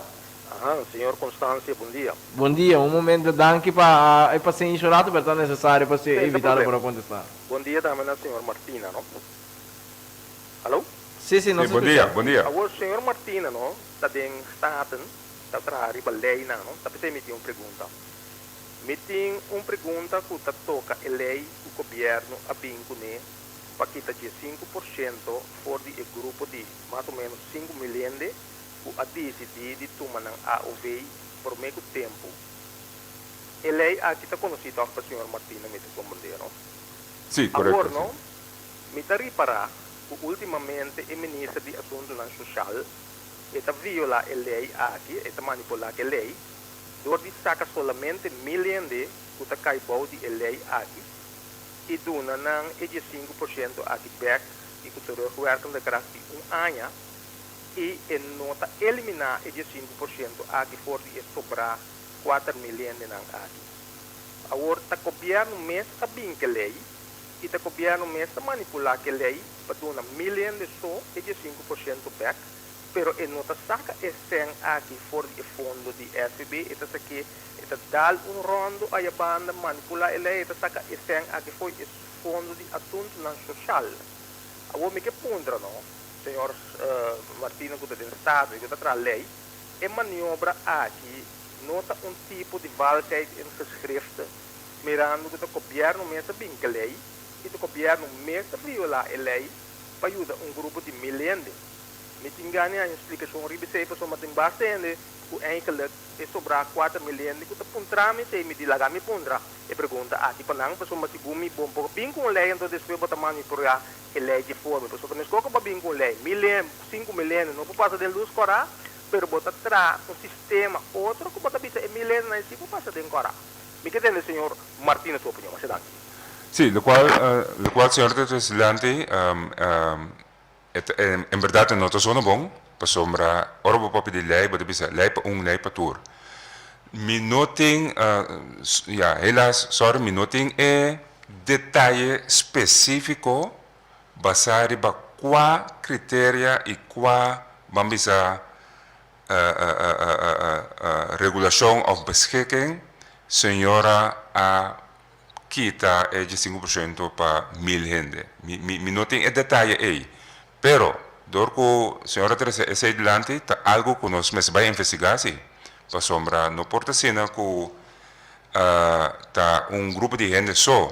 Ahan, señor Constancia, bon dia. Bon dia, un momento danki pa e pasenshi un rato pero ta nesesario pa si Sin invitado por problema. a kontestá. Bon dia tambe na señor Martina, no? Hallo? Sí, sí, Sí, nos ta bon dia, skucha. bon dia. Awor, señor Martina, no, ta den Staten, ta traha riba leynan, no? Ta p'esei mi tin un pregunta. Mi tin un pregunta ku ta toka e ley ku gobierno a bin kuné pa kita 15% for di e grupo di mas o menos 5000 hende ku a disidí di tuma nan AOV promé ku tempu. E ley aki ta konosí tòg pa señor Martina, mi ta komprendé, no? Sí, Awor, korekto, sí. no, Mi ta ripará ku últimamente e minister di Asuntunan Soshal e ta violá e lei aki, e ta manipulá ku e lei, dor di saka solamente mil hende ku ta kai bou di e lei aki i duna nan e 15% aki bèk i ku terugwerkende kracht di un aña i e no ta eliminá e 15% aki for di e sobrá 4000 hendenan aki. Awor ta gobièrnu mes a bin ku e lei I ta gobièrnu mes ta manipulá ke lei pa duna mil hende so e 15% bèk, pero e no ta saka e sèn aki for di e fondo di SVB, e ta sak'é, e ta dal un ròndu aya banda, manipulá e lei, e ta saka e sèn aki fo'i e fondo di asuntunan soshal. Awor mi ke puntra no, señor Martina ku ta den Staten i ku ta traha lei, e maniobra aki no ta un tipo di valsheid in geschrifte Mirando ku ta gobièrnu mes a bin ku e lei i ta gobièrnu mes ta violá e lei pa yuda un grupo di mil hende. Mi tin gana di haña un splikashon riba esei pasobra tin basta hende ku eigenlik e sobrá 4000 hende ku ta puntra mi esei. Mi di laga mi puntra e pregunta aki pa nan pasobra segun mi bo por bin ku un lei anto despues bo ta manipulá e lei dje forma pasobra ta meskos ku bo a bin ku un lei mil hende, 5000 hende no por pasa den lus kòrá pero bo ta traha un sistema otro ku bo ta bisa e mil hendenan si por pasa den kòrá. Mi ke tende señor Martina su opinion. Masha danki. Sí, locual locual señor ta trece dilanti e ta en berdad e no ta zona bon, pasobra ora bo papia di ley bo ta bisa ley pa un ley pa tur. Mi no tin ya helaas sorry mi no tin e detaye specifico basa riba cua criteria y cua ban bisa Regulashon òf beschikking, señora a kita e 15% pa mil hende. Mi mi no tin e detaye ei. Pero dor ku señora trese esei dilanti ta algu ku nos mester bai investigá si. Pasobra no por ta asina ku ta un grupo di hende so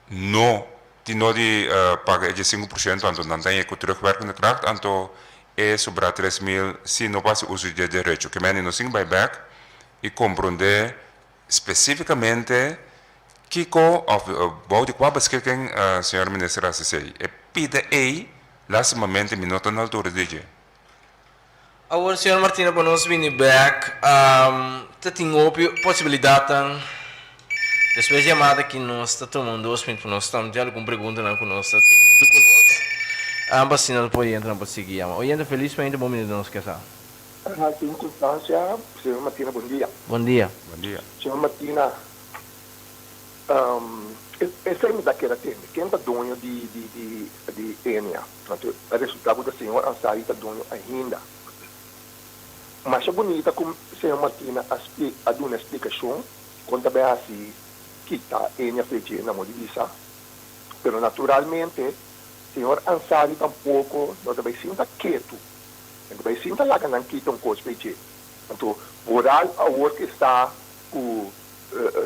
No tin no di paga e 15% anto nan ta haña ku terugwerkende kracht anto e sobrá 3000 si no por hasi uso di e derecho. Ke mende nos tin bai bek i komprondé spesífikamente kiko òf bou di kua beskikking señor minister a hasi esei. E pida ei lastimamente mi no ta na altura di dje. Awor señor Martina pa nos bini bek ta tin hopi posibilidadnan despues yamada ki nos ta tuma un dos minut pa nos ta tin algun preguntanan ku nos ta tin huntu ku nos pa asina nos por oyentenan por sigui yama. Oyente felismente bon bini nos kesa. Señor Constancia, señor Martina bon dia. Bon dia. Bon dia. Señor Martina Esei mi ta keda tende. Ken ta doño di di Enia? Anto a resulta ku ta señor Ansary ta doño ainda. Masha bunita ku señor Martina a a duna e splikashon kon ta bai hasi kita Enia fechi na mo di bisa. Pero naturalmente señor Ansary tampoko no ta bai sinta ketu. E ta bai sinta laga nan kita un kos fechi. Anto vooral awor ku e sa ku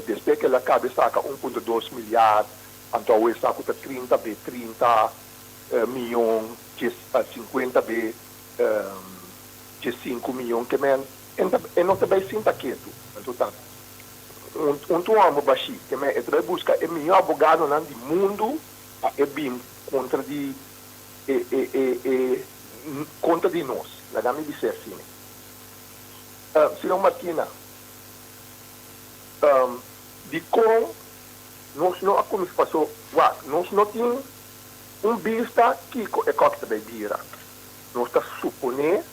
Despues ku el a kabe saka 1.2 milyar, anto awe sa ku ta 30 be 30 miyon, djes 50 be. 15 mion ke men e no ta bai sinta ketu. Anto ta un tur hòmber bashí ke men e ta bai buska e mihó abogadonan di mundu pa e bin kontra di e e e e kontra di nos. Laga mi bis'é asina. Señor Martina, dikon nos no a kuminsá paso wak nos no tin un bista kiko e kòki ta bai bira. Nos ta suponé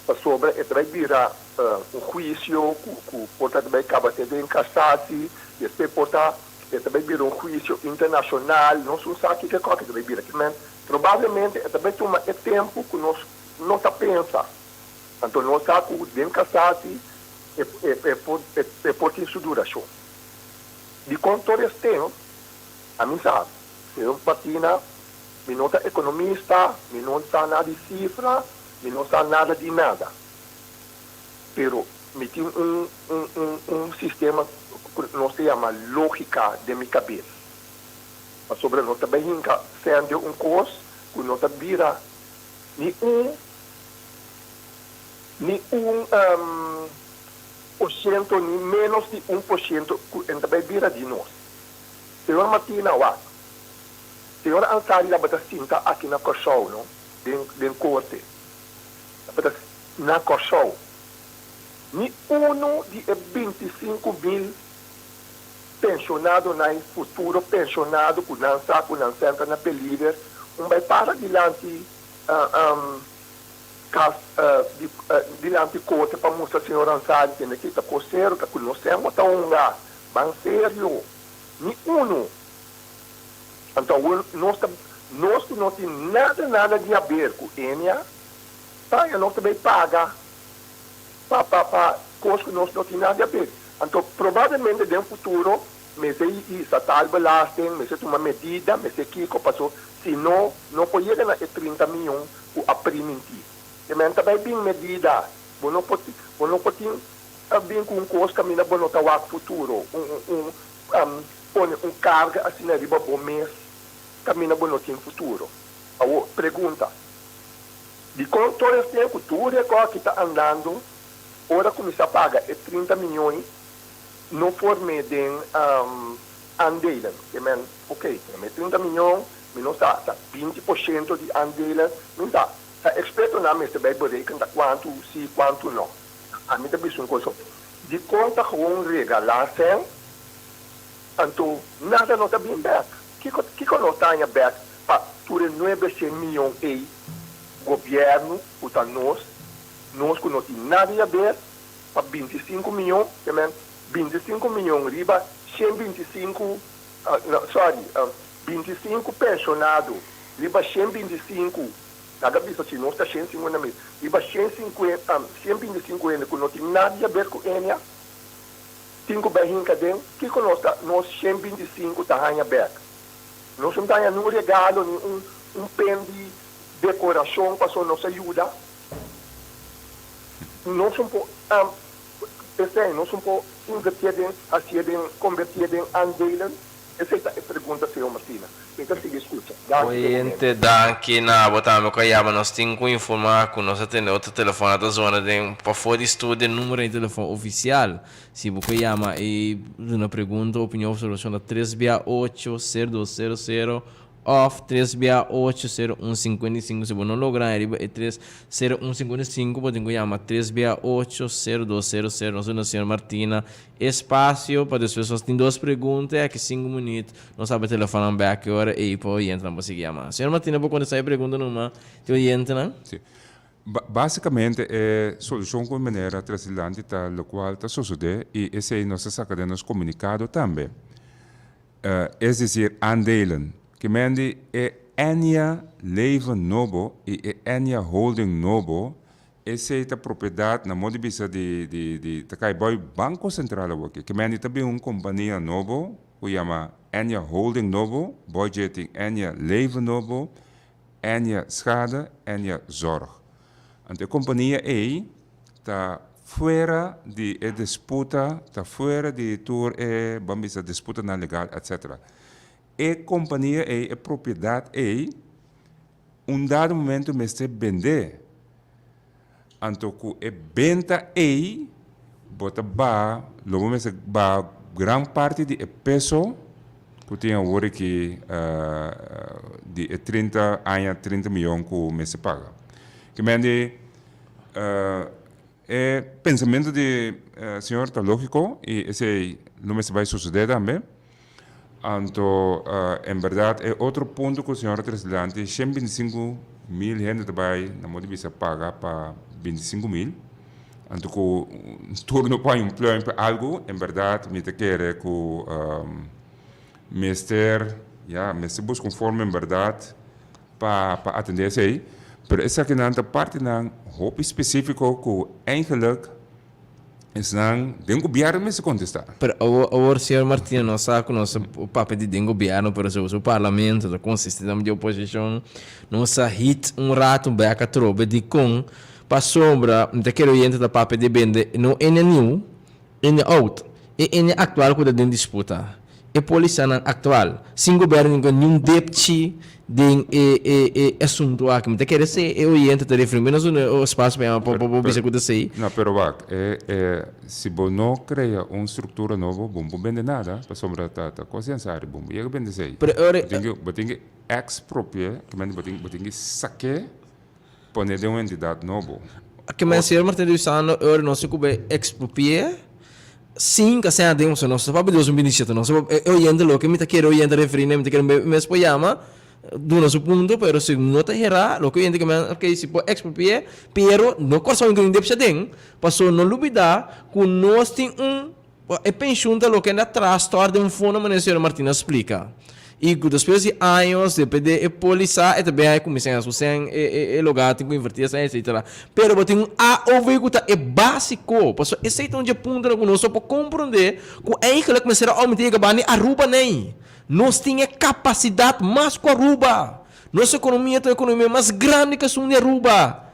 pasobra e ta bai bira un huisio ku por ta bai kaba te den kasasi, despues por ta e ta bai bira un huisio internashonal, nos no sa kiko e kòki ta bai bira. Kimen probablemente e ta bai tuma e tempu ku nos no ta pensa. Anto nos sa ku den kasasi e por tin su durashon. Dikon tur es ten? Ami sa, señor Martina, mi no ta ekonomista, mi no sa nada di sifra, mi no sa nada di nada. Pero mi tin un un un un sistema ku nos ta yama lógika den mi kabes. Pasobra no ta bai hinka sende un kos ku no ta bira ni un ni un por siento ni ménos di un por siento ku e ta bai bira di nos. Señor Martina wak. Señor Ansary tabata sinta aki na Kòrsou no, den den korte. Tabata na Kòrsou. Ni unu di e 25.000 penshonadonan i futuro penshonado ku nan sa ku nan sènta na peliger un bai para dilanti kas di dilanti korte pa mustra señor Ansary tende ki ta kosero ta ku nos sèn bo ta hunga. Ban serio, ni unu. Anto awor nos ta, nos ku no tin nada nada di haber ku Enia, paña nos ta bay paga pa pa pa kos ku nos no tin nada di haber. Anto probablemente den futuro mester hisa tal belasting, mester tuma medida, mester kiko, paso si no, no por yega na e 30 miyon ku a priminti. E men ta bay bin medida, bo no por, bo no por tin Ta bin ku un kos kaminda bo no ta wak futuro, un un pone un karga asina riba bo mes kaminda bo no tin futuro. Awor, pregunta, Dikon tur es tempu tur e kòki ta andando ora kuminsá paga e 30 mion no form'é den aandelen? Ke men, ok, tene e 30 mion, mi no sa, ta 20% di aandelen, mi sa, ta ekspertonan mester bai bereken ta kuantu si, kuantu no. Ami ta bisa un kos, dikon ta gewoon regalá sèn, anto nada no ta bin bèk? Kiko kiko nos ta haña bèk pa tur e 900 mion ei? Gobièrnu ku ta nos, nos ku no tin nada di haber, pa 25 mion, ke men 25 mion riba 125, no sorry, 25 penshonado riba 125. Laga bisa si nos ta 150.000 riba 125 hende ku no tin nada di haber ku Enia, tin ku bai hinka den, kiko nos ta nos 125 ta haña bèk? Nos no ta haña niun regalo ni un un pen di dekorashon pasobra nos a yuda. Nos un por esei nos un por invertié den hasié den konvertié den aandelen? Esei ta e pregunta, señor Martina. Mi ta sigui skucha. Danki p'e momento. Oyente, danki na abo tambe ku a yama. Nos tin ku informá ku nos a tende otro telefòn a ta zona den pafó di studio. Numero di telefòn ofisial si bo ke yama i duna pregunta, opinion òf observashon ta tres bia ocho, sero dos sero sero òf tres bia ocho, sero un sinkuenta i sinku. Si bo no logra haña riba e tres sero un sinkuenta i sinku bo tin ku yama tres bia ocho, sero dos sero sero. Nos duna señor Martina Espacio pa despues nos tin dos pregunta y aki cinco minuut nos habri telefonnan bek e ora ey pa oyentenan por sigui yama. Señor Martina por contesta e pregunta numa di oyentenan? Si. Basicamente e solucion cu meneer a trece dilanti ta locual ta sosode y esey nos ta saca den nos comunicado tambe. Es decir aandelen. Ke men di e Ennia Leven nobo y e Ennia Holding nobo Esei ta propiedat, na modo di bisa, di di di ta kai bou Banko Sentral awoki. Ke mende ta bin un kompania nobo ku yama Ennia Holding nobo, bou dje tin Ennia Leven nobo, Ennia Schade, Ennia Zorg. Anto e kompania ei ta fuera di e disputa, ta fuera di tur e, ban bisa, disputanan legal etcetera. E kompania ei, e propiedat ei. Un dado momento mester bende. Anto ku e benta ei bo ta baha, lo bo mester baha gran parti di e peso ku tin awor aki di e 30 aña 30 miyon ku mester paga. Ke men di e pensamentu di señor ta lógiko i esei lo mester bai sosodé tambe. Anto, en berdad, e otro punto cu señor a trece dilanti, 125 mil hende ta bay, na modo di bisa, paga pa 25 mil. Anto cu tur no por hay un pluim pa algo, en berdad mi ta kere cu mester, ya, mester busca un forma en berdad pa atende esey. Pero esakinan ta partinan hopi specifico cu eigenlijk esnan den gobierno mester contesta. Pero awor, señor Martina, nos sa cu nos papia di den gobierno, pero su parlamento ta consisti tambe di oposicion. Nos a hit un rato bek atrobe dicon pasobra mi ta kere oyente ta papia di bende no ene nieuw, ene oud, e ene actual cu ta den disputa. E polisanan actual, sin gobierno ningun niun depchi den e asunto aki. Mi ta kere si e oyente ta referi menos un espacio pa yama pa bo bisa cu ta esey. No, pero wak, si bo no crea un structura nobo, bo no por bende nada, pasobra ta cos di ansari, bo no por yega bende esey. Pero e ora. Bo tin ki expropia, bo tin ki sake pone den un entidad nobo. Ke men señor Martin ta bisando e ora nos tin ku bai ekspropié sin ka sea den nos ta papia di 2027 nos e oyente loke mi ta kere oyente referí mi ta kere mes por yama duna su punto pero si no ta hera loke oyente ke men ok si por ekspropié pero no Kòrsou tin ku depsha den paso no lubida ku nos tin un. E penshun ta loke na tras tòg den un fondo manera señor Martina a splika. I ku despues di años depende e polisa e ta bin a kuminsá haña su sèn e e lugá tin ku invertí esei etsetera. Pero bo tin un AOV ku ta e básiko. Pasobra esei ta un dje puntonan ku nos no por komprondé ku eigenlijk mester a oumentá yega banda di Aruba nei. Nos tin e kapasidat mas ku Aruba. Nos ekonomia ta un ekonomia mas grandi ku esun di Aruba.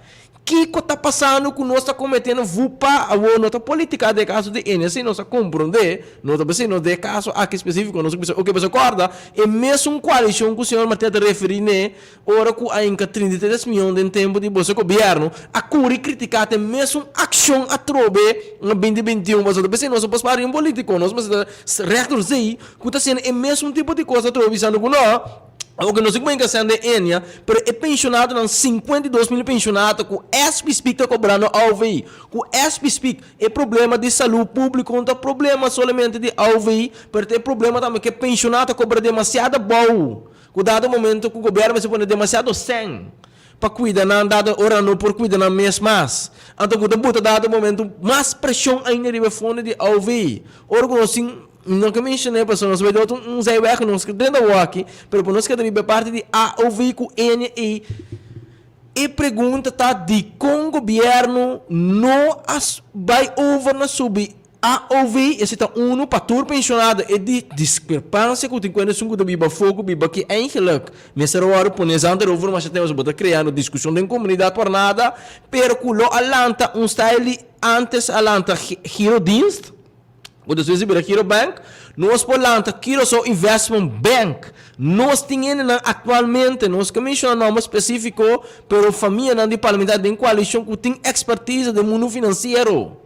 Kiko ta pasando ku nos ta kometendo vupa awor no ta politica den e kaso di ene si nos a komprondé no ta p'esei nos den e kaso aki spesifiko nos a bisa oke pasobra kòrda e mesun koalishon ku señor Martina ta referí n'e ora ku a hinka 33 mion den tempu di boso gobièrnu a kuri kritiká te mesun akshon atrobe na 2021 pasobra ta p'esei nos no por spara di un politiko nos mester ta règt zei ku ta hasiendo e mesun tipo di kos atrobe bisando ku no. Oke, no sé como enka sende enia, pero e pensionadonan, 52 mil pensionado ku as we speak ta kobrando AOV. Ku as we speak, e problema di salú públiko no ta problema solamente di AOV, pero ta e problema tambe ku e pensionado ta kobra demasiado abou. Ku dado momento ku gobièrnu mester pone demasiado sèn pa kuida nan, dado ora nan no por kuida nan mes mas. Anto ku ta buta dado momento mas preshon ainda riba e fondo di AOV. Ora ku nos tin. Mi no ke menshoné pasobra nos bai dor un zijweg nos ke drenta awor aki, pero pa nos keda riba e parti di AOV ku N ei, e pregunta ta dikon gobièrnu no a bai over na subi AOV, esei ta unu pa tur penshonado, e di diskrepansia ku tin ku esun ku ta biba afó ku biba aki eigenlik mester a wòrdu pone esnan ta over masha tempu pasobra bo ta kreando diskushon den komunidat por nada, pero ku lo a lanta un style di antes a lanta Girodienst. Ku despues di bira Giro Bank, nos por lanta Curaçao Investment Bank. Nos tin hendenan aktualmente, nos ke menshoná nòmber spesífiko, pero famianan di parlamentario den koalishon ku tin ekspertise den mundu finansiero,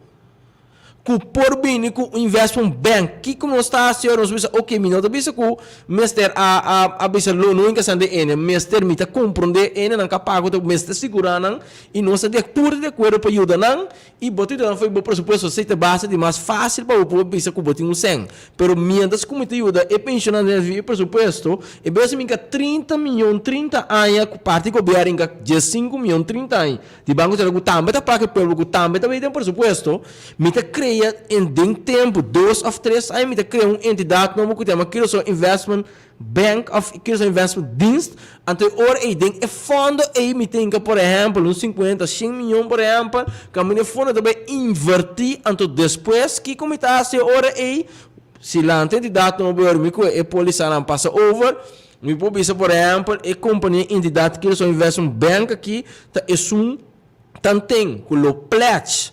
ku por bini ku un investment bank. Kiko nos ta hasi ora nos bisa, oke, mi no ta bisa ku mester a a a bisa lo no inka sende ene, mester mi ta komprondé hendenan ka pago ta mester sigurá nan i nos ta di tur di akuerdo pa yuda nan. I bo ta yuda nan fo'i bo presupuesto, esei ta base di mas fásil pa bo por bisa ku bo tin un sèn. Pero miéntras ku mi ta yuda e penshonantenan vivi e presupuesto, e bes mi ka 30 mion 30 aña ku parti gobièrnu inka 15 mion 30 aña di Banko Sentral ku tambe ta plaka e pueblo ku tambe ta bay den presupuesto, mi ta krea en den tempu dos òf tres aña mi ta krea un entidat nobo ku ta yama Curaçao Investment Bank of Curaçao Investment Dienst, anto e ora ei den e fondo ei mi tin ke por ehempel un 50, 100 miyon por ehempel, kaminda e fondo ta bai inverti, anto despues kiko mi ta hasi e ora ei? Si lanta entidat nobo mi ku e polisanan pasa over, mi por bisa por ehempel e kompania entidat Curaçao Investment Bank aki ta esun tanten ku lo pledge.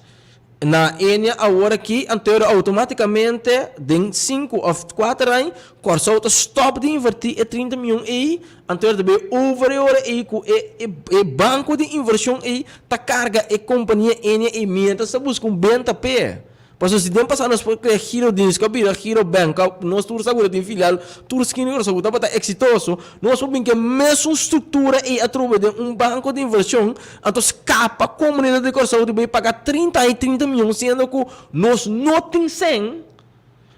Na Ennia awor aki, anto automaticamente den sinku of kuater aña Kòrsou ta stòp di invertí e 30 mion ei, anto ta bay over e ora ei ku e e banko di invershon ei ta karga e kompania Ennia ei mientras ta buska un benta p'e. Pasobra si den pasado nos por krea Girodienst ku a bira Girobank, ku nos tur sa ku ta tin filial tur skina di Kòrsou ku tabata eksitoso, nos por bin ku e mesun struktura ei atrobe den un banko di invershon, anto skapa komunidat di Kòrsou di bay paga 30 i 30 mion siendo ku nos no tin sèn.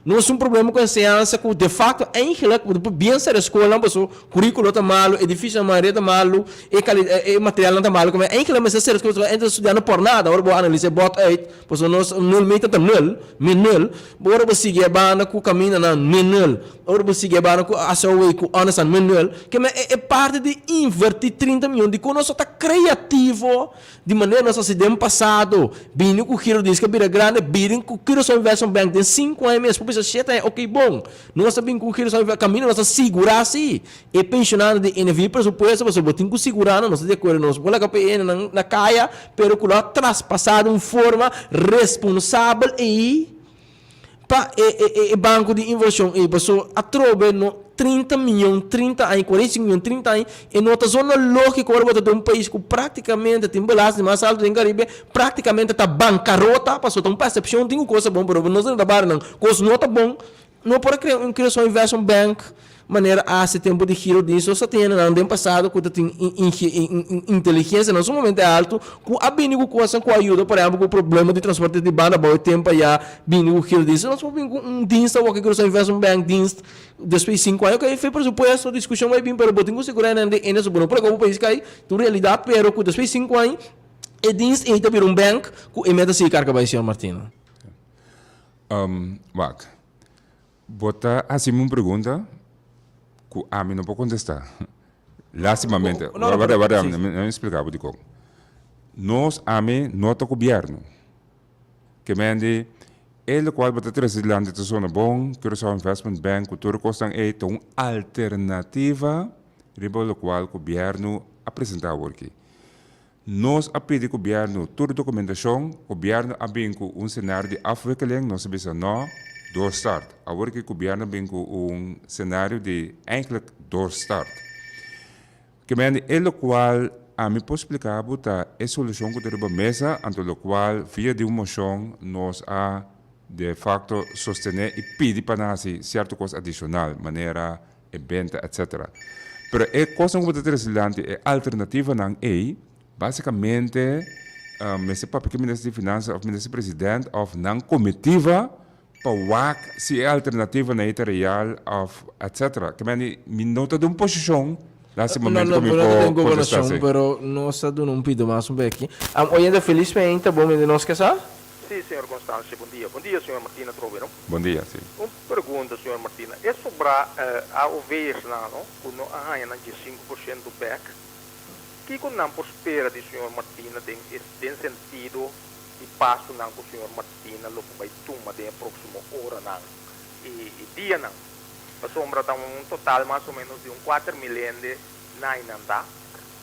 Nos tin un problema ku enseñansa ku de facto eigenlijk bo ta por bien sera e skolnan pasobra kurikulo ta malu, edifisionan mayoria ta malu, e kali e materialnan ta malu kuma eigenlijk mester sera skol pasobra hende ta studiando por nada ora bo analisa e bòt uit pasobra nos nul meta ta nul, min nul, ora bo sigui e banda ku kamindanan min nul, ora bo sigui e banda ku ACOW ku ònderstan min nul, keme e parti di inverti 30 mion dikon nos no ta kreativo Di manera nos hasi den pasado, bini ku giro dies ke bira grandi, bini ku Curaçao Investment Bank den sinku aña mes, por bisa shete aña, ok bon, nos ta bini ku Curaçao Investment, kaminda nos ta sigurá si e penshonado di NV presupuesto, pasobra bo tin ku sigurá nan, nos ta di akuerdo, nos por laga pa e hendenan na kaya, pero ku lo a traspasá di un forma responsabel ei. Pa e banco di inversion ei paso atrobe no 30 miyon 30 aña 45 miyon 30 aña e no ta zona logico ora bo ta den un pais cu practicamente tin belasting mas alto den Caribe practicamente ta bancarota paso ta un percepcion tin cu cos ta bon pero nos ta barnan cos no ta bon no por a crea un Curaçao Investment Bank Manera haci tempo di giro di nos a tene nan den pasado cu ta tin inteligencia nan sumamente alto cu a bini cu cosnan cu a yuda por ehempel cu problema di transporte di banda abao e tempo aya bini cu giro di nos por bini cu un dienst awor cu nos a invest un bank dienst despues di 5 aña ok fe presupuesto discusion bay bin pero bo tin cu segura nan den ene so bo no por laga bo pais cay ta un realidad pero cu despues di 5 aña e dienst ey ta bira un bank cu e meta sigui carga bay señor Martina. Wak. Bo ta hasi mi un pregunta ku ami no por kontestá. Lástimamente. Warda, warda, mi a splika bo dikon. Nos, ami, no ta gobièrnu. Ke men di, e lokual bo ta trese dilanti ta sona bon, Curaçao Investment Bank ku tur e kosnan ei ta un alternativa riba lokual gobièrnu a presentá awor aki. Nos a pidi gobièrnu tur dokumentashon, gobièrnu a bin ku un senario di afwikkeling, nos a bisa nò, doorstart. Awor ki gobièrnu a bin ku un senario di eigenlijk doorstart. Ke mende e lokual ami por splika bo ta e solushon ku ta riba mesa, anto lokual via di un moshon nos a de facto sostené i pidi pa nan hasi sierto kos adishonal, manera e benta etc. Pero e kosnan ku bo ta trese dilanti, e alternativanan ei, basikamente mester papia ku e minister di finansa òf minister president òf nan komitiva pa wak si e alternativanan ei ta real òf etc. Ke mende mi no ta den un posishon lastimamente ku mi por kontestá esei. Pero nos ta duna un pito mas un beki. Oyente felismente bo mende nos ke sa? Sí, señor Constancio, bon dia. Bon dia, señor Martina Trobe, no? Bon dia, sí. Un pregunta, señor Martina. E sobrá AOV'snan, no, ku no a haña nan 15% bèk, kiko nan por spera di señor Martina den e den sentido di pasonan ku señor Martina lo por bai tuma den e próksimo oranan i i dianan? Pasobra ta un total mas o ménos di un 4000 hende na einan ta.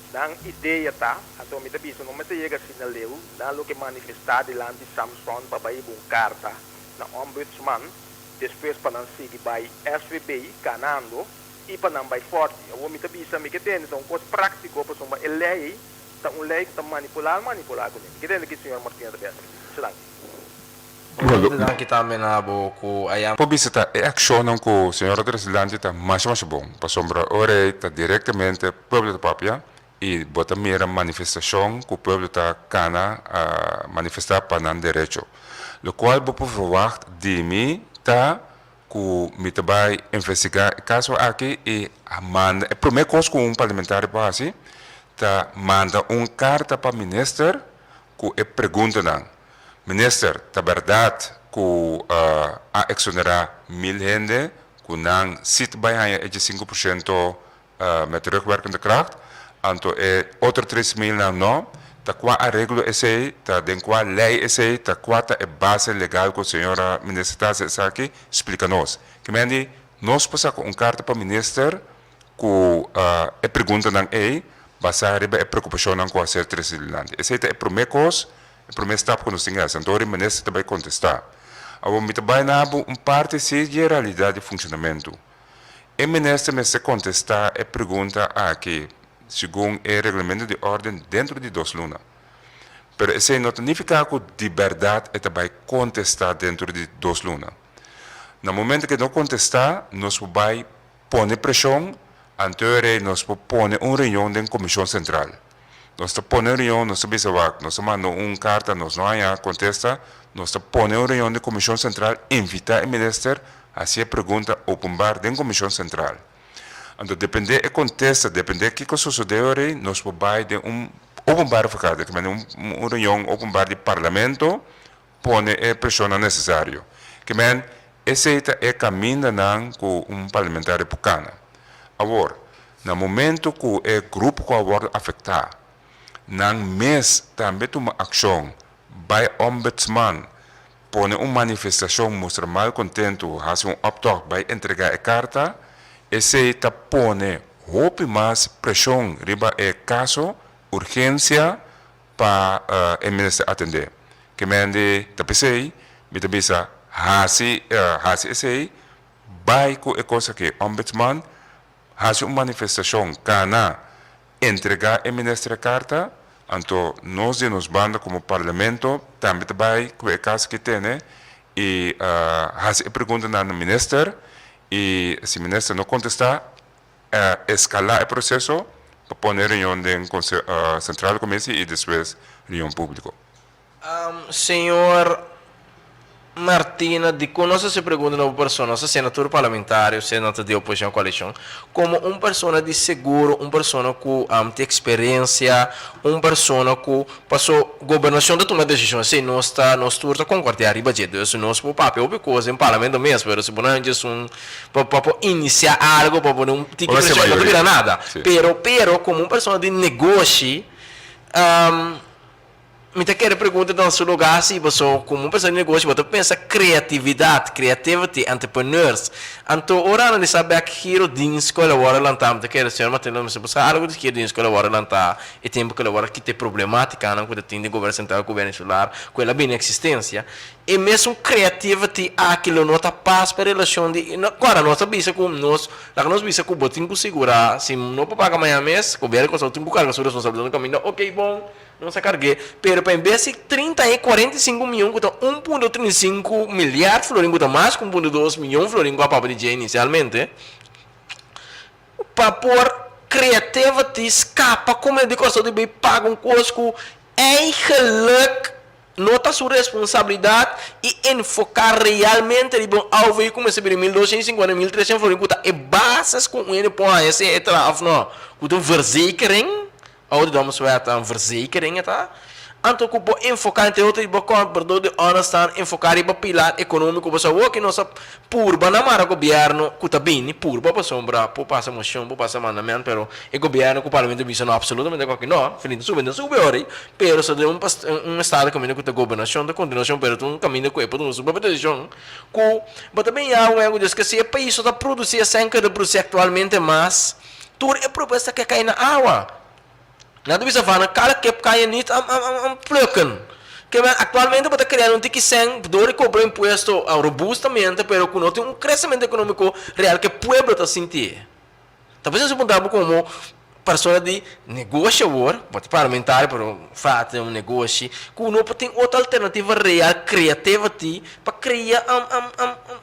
Nan idea ta, anto mi ta bisa no mester yega asina leu, nan lo ke manifestá dilanti Samson pa bai hiba un karta na Ombudsman, despues pa nan sigui bai SVB kanando i pa nan bai Forti. Awor mi ta bisa, mi ke tende ta un kos práktiko pasobra e lei ei ta un lei ku ta manipulá, manipulá kuné. Mi ke tende ki señor Martina ta bisa. Mucha danki. Hopi danki tambe na bo ku a yama. Por bisa ta e akshonnan ku señor a trese dilanti ta masha masha bon, pasobra ora ei ta direktamente pueblo ta papia i bo ta mira manifestashon ku pueblo ta kana a manifestá pa nan derecho. Lokual bo por verwagt di mi ta ku mi ta bai investigá e kaso aki i a manda e promé kos ku un parlamentario por hasi ta manda un karta pa minister ku e preguntanan. Minister, ta bèrdat ku a eksonerá 1000 hende ku nan si ta bai haña e 15% met terugwerkende kracht, anto e otro 3000 nan no? Ta kua areglo esei? Ta den kua lei esei? Ta kua ta e base legal ku señora minister ta hasi esaki? Splika nos. Kimendi, nos por saka un karta pa minister ku e preguntanan ei basá riba e preokupashonnan ku a ser trese dilanti. Esei ta e promé kos. e promé stap ku nos tin hasi. Anto ora e minister ta bai kontestá. Awor mi ta bai na bo un parti si di e realidat di funshonamentu. E minister mester kontestá e pregunta aki segun e reglamento di órden dentro di dos luna. Pero esei no ta nifiká ku di bèrdat e ta bai kontestá dentro di dos luna. Na momento ku e no kontestá, nos por bai pone preshon, anto e rei nos por pone un reunion den Komishon Sentral. Nos ta pone un reunion, nos ta bisa wak, nos ta manda un karta, nos no haña kontesta, nos ta pone un reunion den Komishon Sentral, invitá e minister, hasi e pregunta openbaar den Komishon Sentral. Anto dependé e kontesta, dependé kiko sosodé e rei, nos por bai den un openbare vergadering, un reunion openbaar di Parlamento, pone e preshonnan nesesario. Ke men, esei ta e kamindanan ku un parlamentario por kana. Awor, na momento ku e grupo ku a wòrdu afektá, nan mes tambe tuma akshon, bai ombudsman, pone un manifestashon, mustra malkontentu, hasi un optocht, bai entregá e karta, esei ta pone hopi mas preshon riba e kaso, urgensia, pa e minister atendé. Ke men di ta p'esei mi ta bisa hasi hasi esei, bai ku e kos aki ombudsman, hasi un manifestashon, kana entregá e minister e karta, anto nos di nos banda komo parlamento tambe ta bai ku e kas aki tene i hasi e preguntanan na minister i si minister no kontestá Escala e proceso pa pone reunion den Centrale Commissie y despues reunion publico. Señor Martina, dikon nos hasi pregunta na bo persona, nos ta senator parlamentario, senator di oposicion o coalicion, como un persona di seguro, un persona cu tin experiencia, un persona cu Paso gobernacion ta tuma decision esey nos ta nos tur ta concordia riba dje dus nos por papia hopi cos den parlamento mes pero si bo no haña esun pa pa por inicia algo pa pone un tiki presion no ta bira nada pero pero como un persona di negoshi Mi ta kere pregunta den su lugar si paso como un persona di negoshi bo ta pensa creatividad, creativity, entrepreneurs. Anto ora analisa bek giro dienst cu el a worde lanta mi ta kere señor Martin lo mester busca algo di giro dienst cu el a worde lanta e tempo cu el a worde kita e problematicanan cu ta tin den gobierno central cu gobierno insular cu el a bini existencia. E mesun creativity aki lo no ta pas pa e relacion di Cora nos ta bisa cu nos laga nos bisa cu bo tin cu sigura si no por paga mañana mes gobierno di Corsou tin cu carga su responsabilidad no caminda ok bon. Nos a karg'é, pero pa en bes di trinta i kuarenta i sinku mion ku ta un punto 35 milyard florin ku ta mas ku un punto dos mion florin ku a papia di dje inisialmente, pa por creativity skapa komo di Kòrsou di bai paga un kos ku eigenlik no ta su responsabilidat i enfoká realmente riba un AOV ku mester bira 1250, 1300 florin ku ta e basis ku un hende por haña si e traha òf no, ku ta un verzekering. Ouderdomswet ta un verzekering e ta. Anto ku bo enfoká entre otro riba kòmpradó di ònderstan enfoká riba pilar ekonómiko pasobra awor ki nos a purba na mara gobièrnu ku ta bini purba pasobra por pasa moshon por pasa mandament pero e gobièrnu ku parlamento bisa no apsolutamente kòke no fin ta subi ta subi ora ei pero sa den un un estado kaminda ku ta gobernashon ta kontinuashon pero ta un kaminda ku e por tuma su propio desishon ku bo ta bin yawe ku dios ke si e pais no ta produsi esei ku e ta produsi aktualmente mas Tur e propuesta ke kai na awa. Nan ta bisa van een kale kip kan je niet plukken. Ke men aktualmente bo ta krea un tiki sèn dor di kobra impuesto robustamente pero ku no tin un kresementu ekonómiko real ke pueblo ta sinti. Ta por eso puntra bo komo persona di negoshi awor, bo ta parlamentario pero fati un negoshi, ku no por tin otro alternativa real creativity pa krea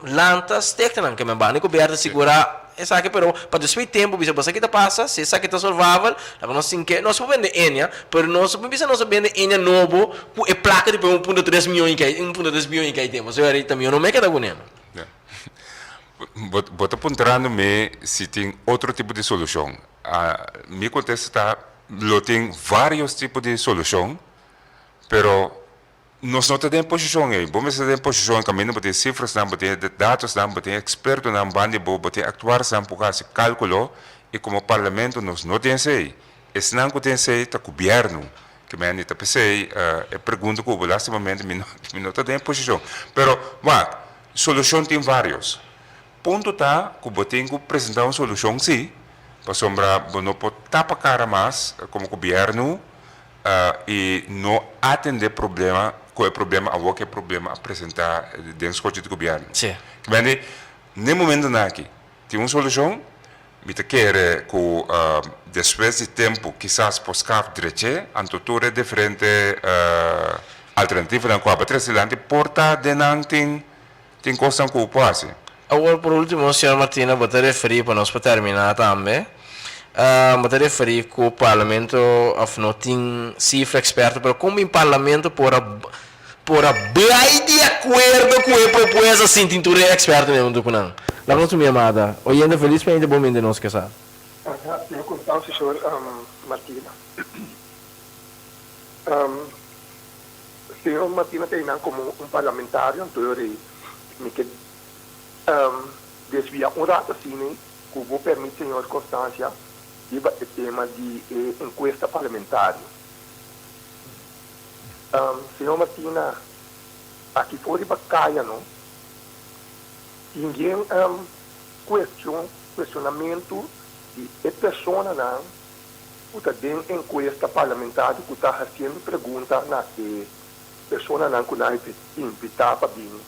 lanta stektenan. Ke men banda di gobierno ta sigura. Esaki pero pa despues tempo bisa bosa kita pasa si esaki ta solvabel laga nos sin ke nos por bende enia pero nos no por bisa nos a bende enia nobo ku e plaka di 1.3 mion i kai 1.3 bion i kai tempo so ta mihor no me keda ku nena. Bo bo ta puntrando mi si tin otro tipo di solushon. Mi kontesta ta lo tin varios tipo di solushon pero Nos no ta den posishon ei. Bo mester ta den posishon kaminda bo tin sifrasnan, bo tin datosnan, bo tin ekspertonan banda di bo, bo tin aktuarisnan por hasi kálkulo i komo parlamento nos no tin esei. Esnan ku tin esei ta gobièrnu. Ke mende ta p'esei e pregunta ku bo lastimamente mi mi no ta den e posishon. Pero wak, solushon tin vários. Punto ta ku bo tin ku presentá un solushon sí, pasobra bo no por tapa kara mas komo gobièrnu. I no atende problema ku e problema awor ku e problema a presenta den skochi di gobièrnu. Kibende n'e momentonan aki tin un solushon, mi ta kere ku despues di tempu kisas por skaf dreche, anto tur e diferente alternativonan ku aba trese dilanti por ta den nan tin tin kosnan ku por hasi. Awor por ultimo señor Martina bo ta referi pa nos por termina tambe bo ta referi ku parlamento of no tin sifra experto pero kon bin parlamento por a por a bai di akuerdo ku e propuesta sin tin tur e experto den hunto ku nan? Laga nos tuma yamada. Oyente felismente bo mende nos ke sa. Aha, señor Constancio, señor Martina. Señor Martina ta einan komo un parlamentario, anto yo rei mi ke desvia un rato asina ku bo permit señor Constancia riba e tema di e enkuesta parlamentario. Señor Martina, aki for riba kaya no tin gen kuestion, kuestionamentu di e personanan ku ta den enkuesta parlamentario ku ta hasiendo pregunta na e personanan ku nan a invitá pa bin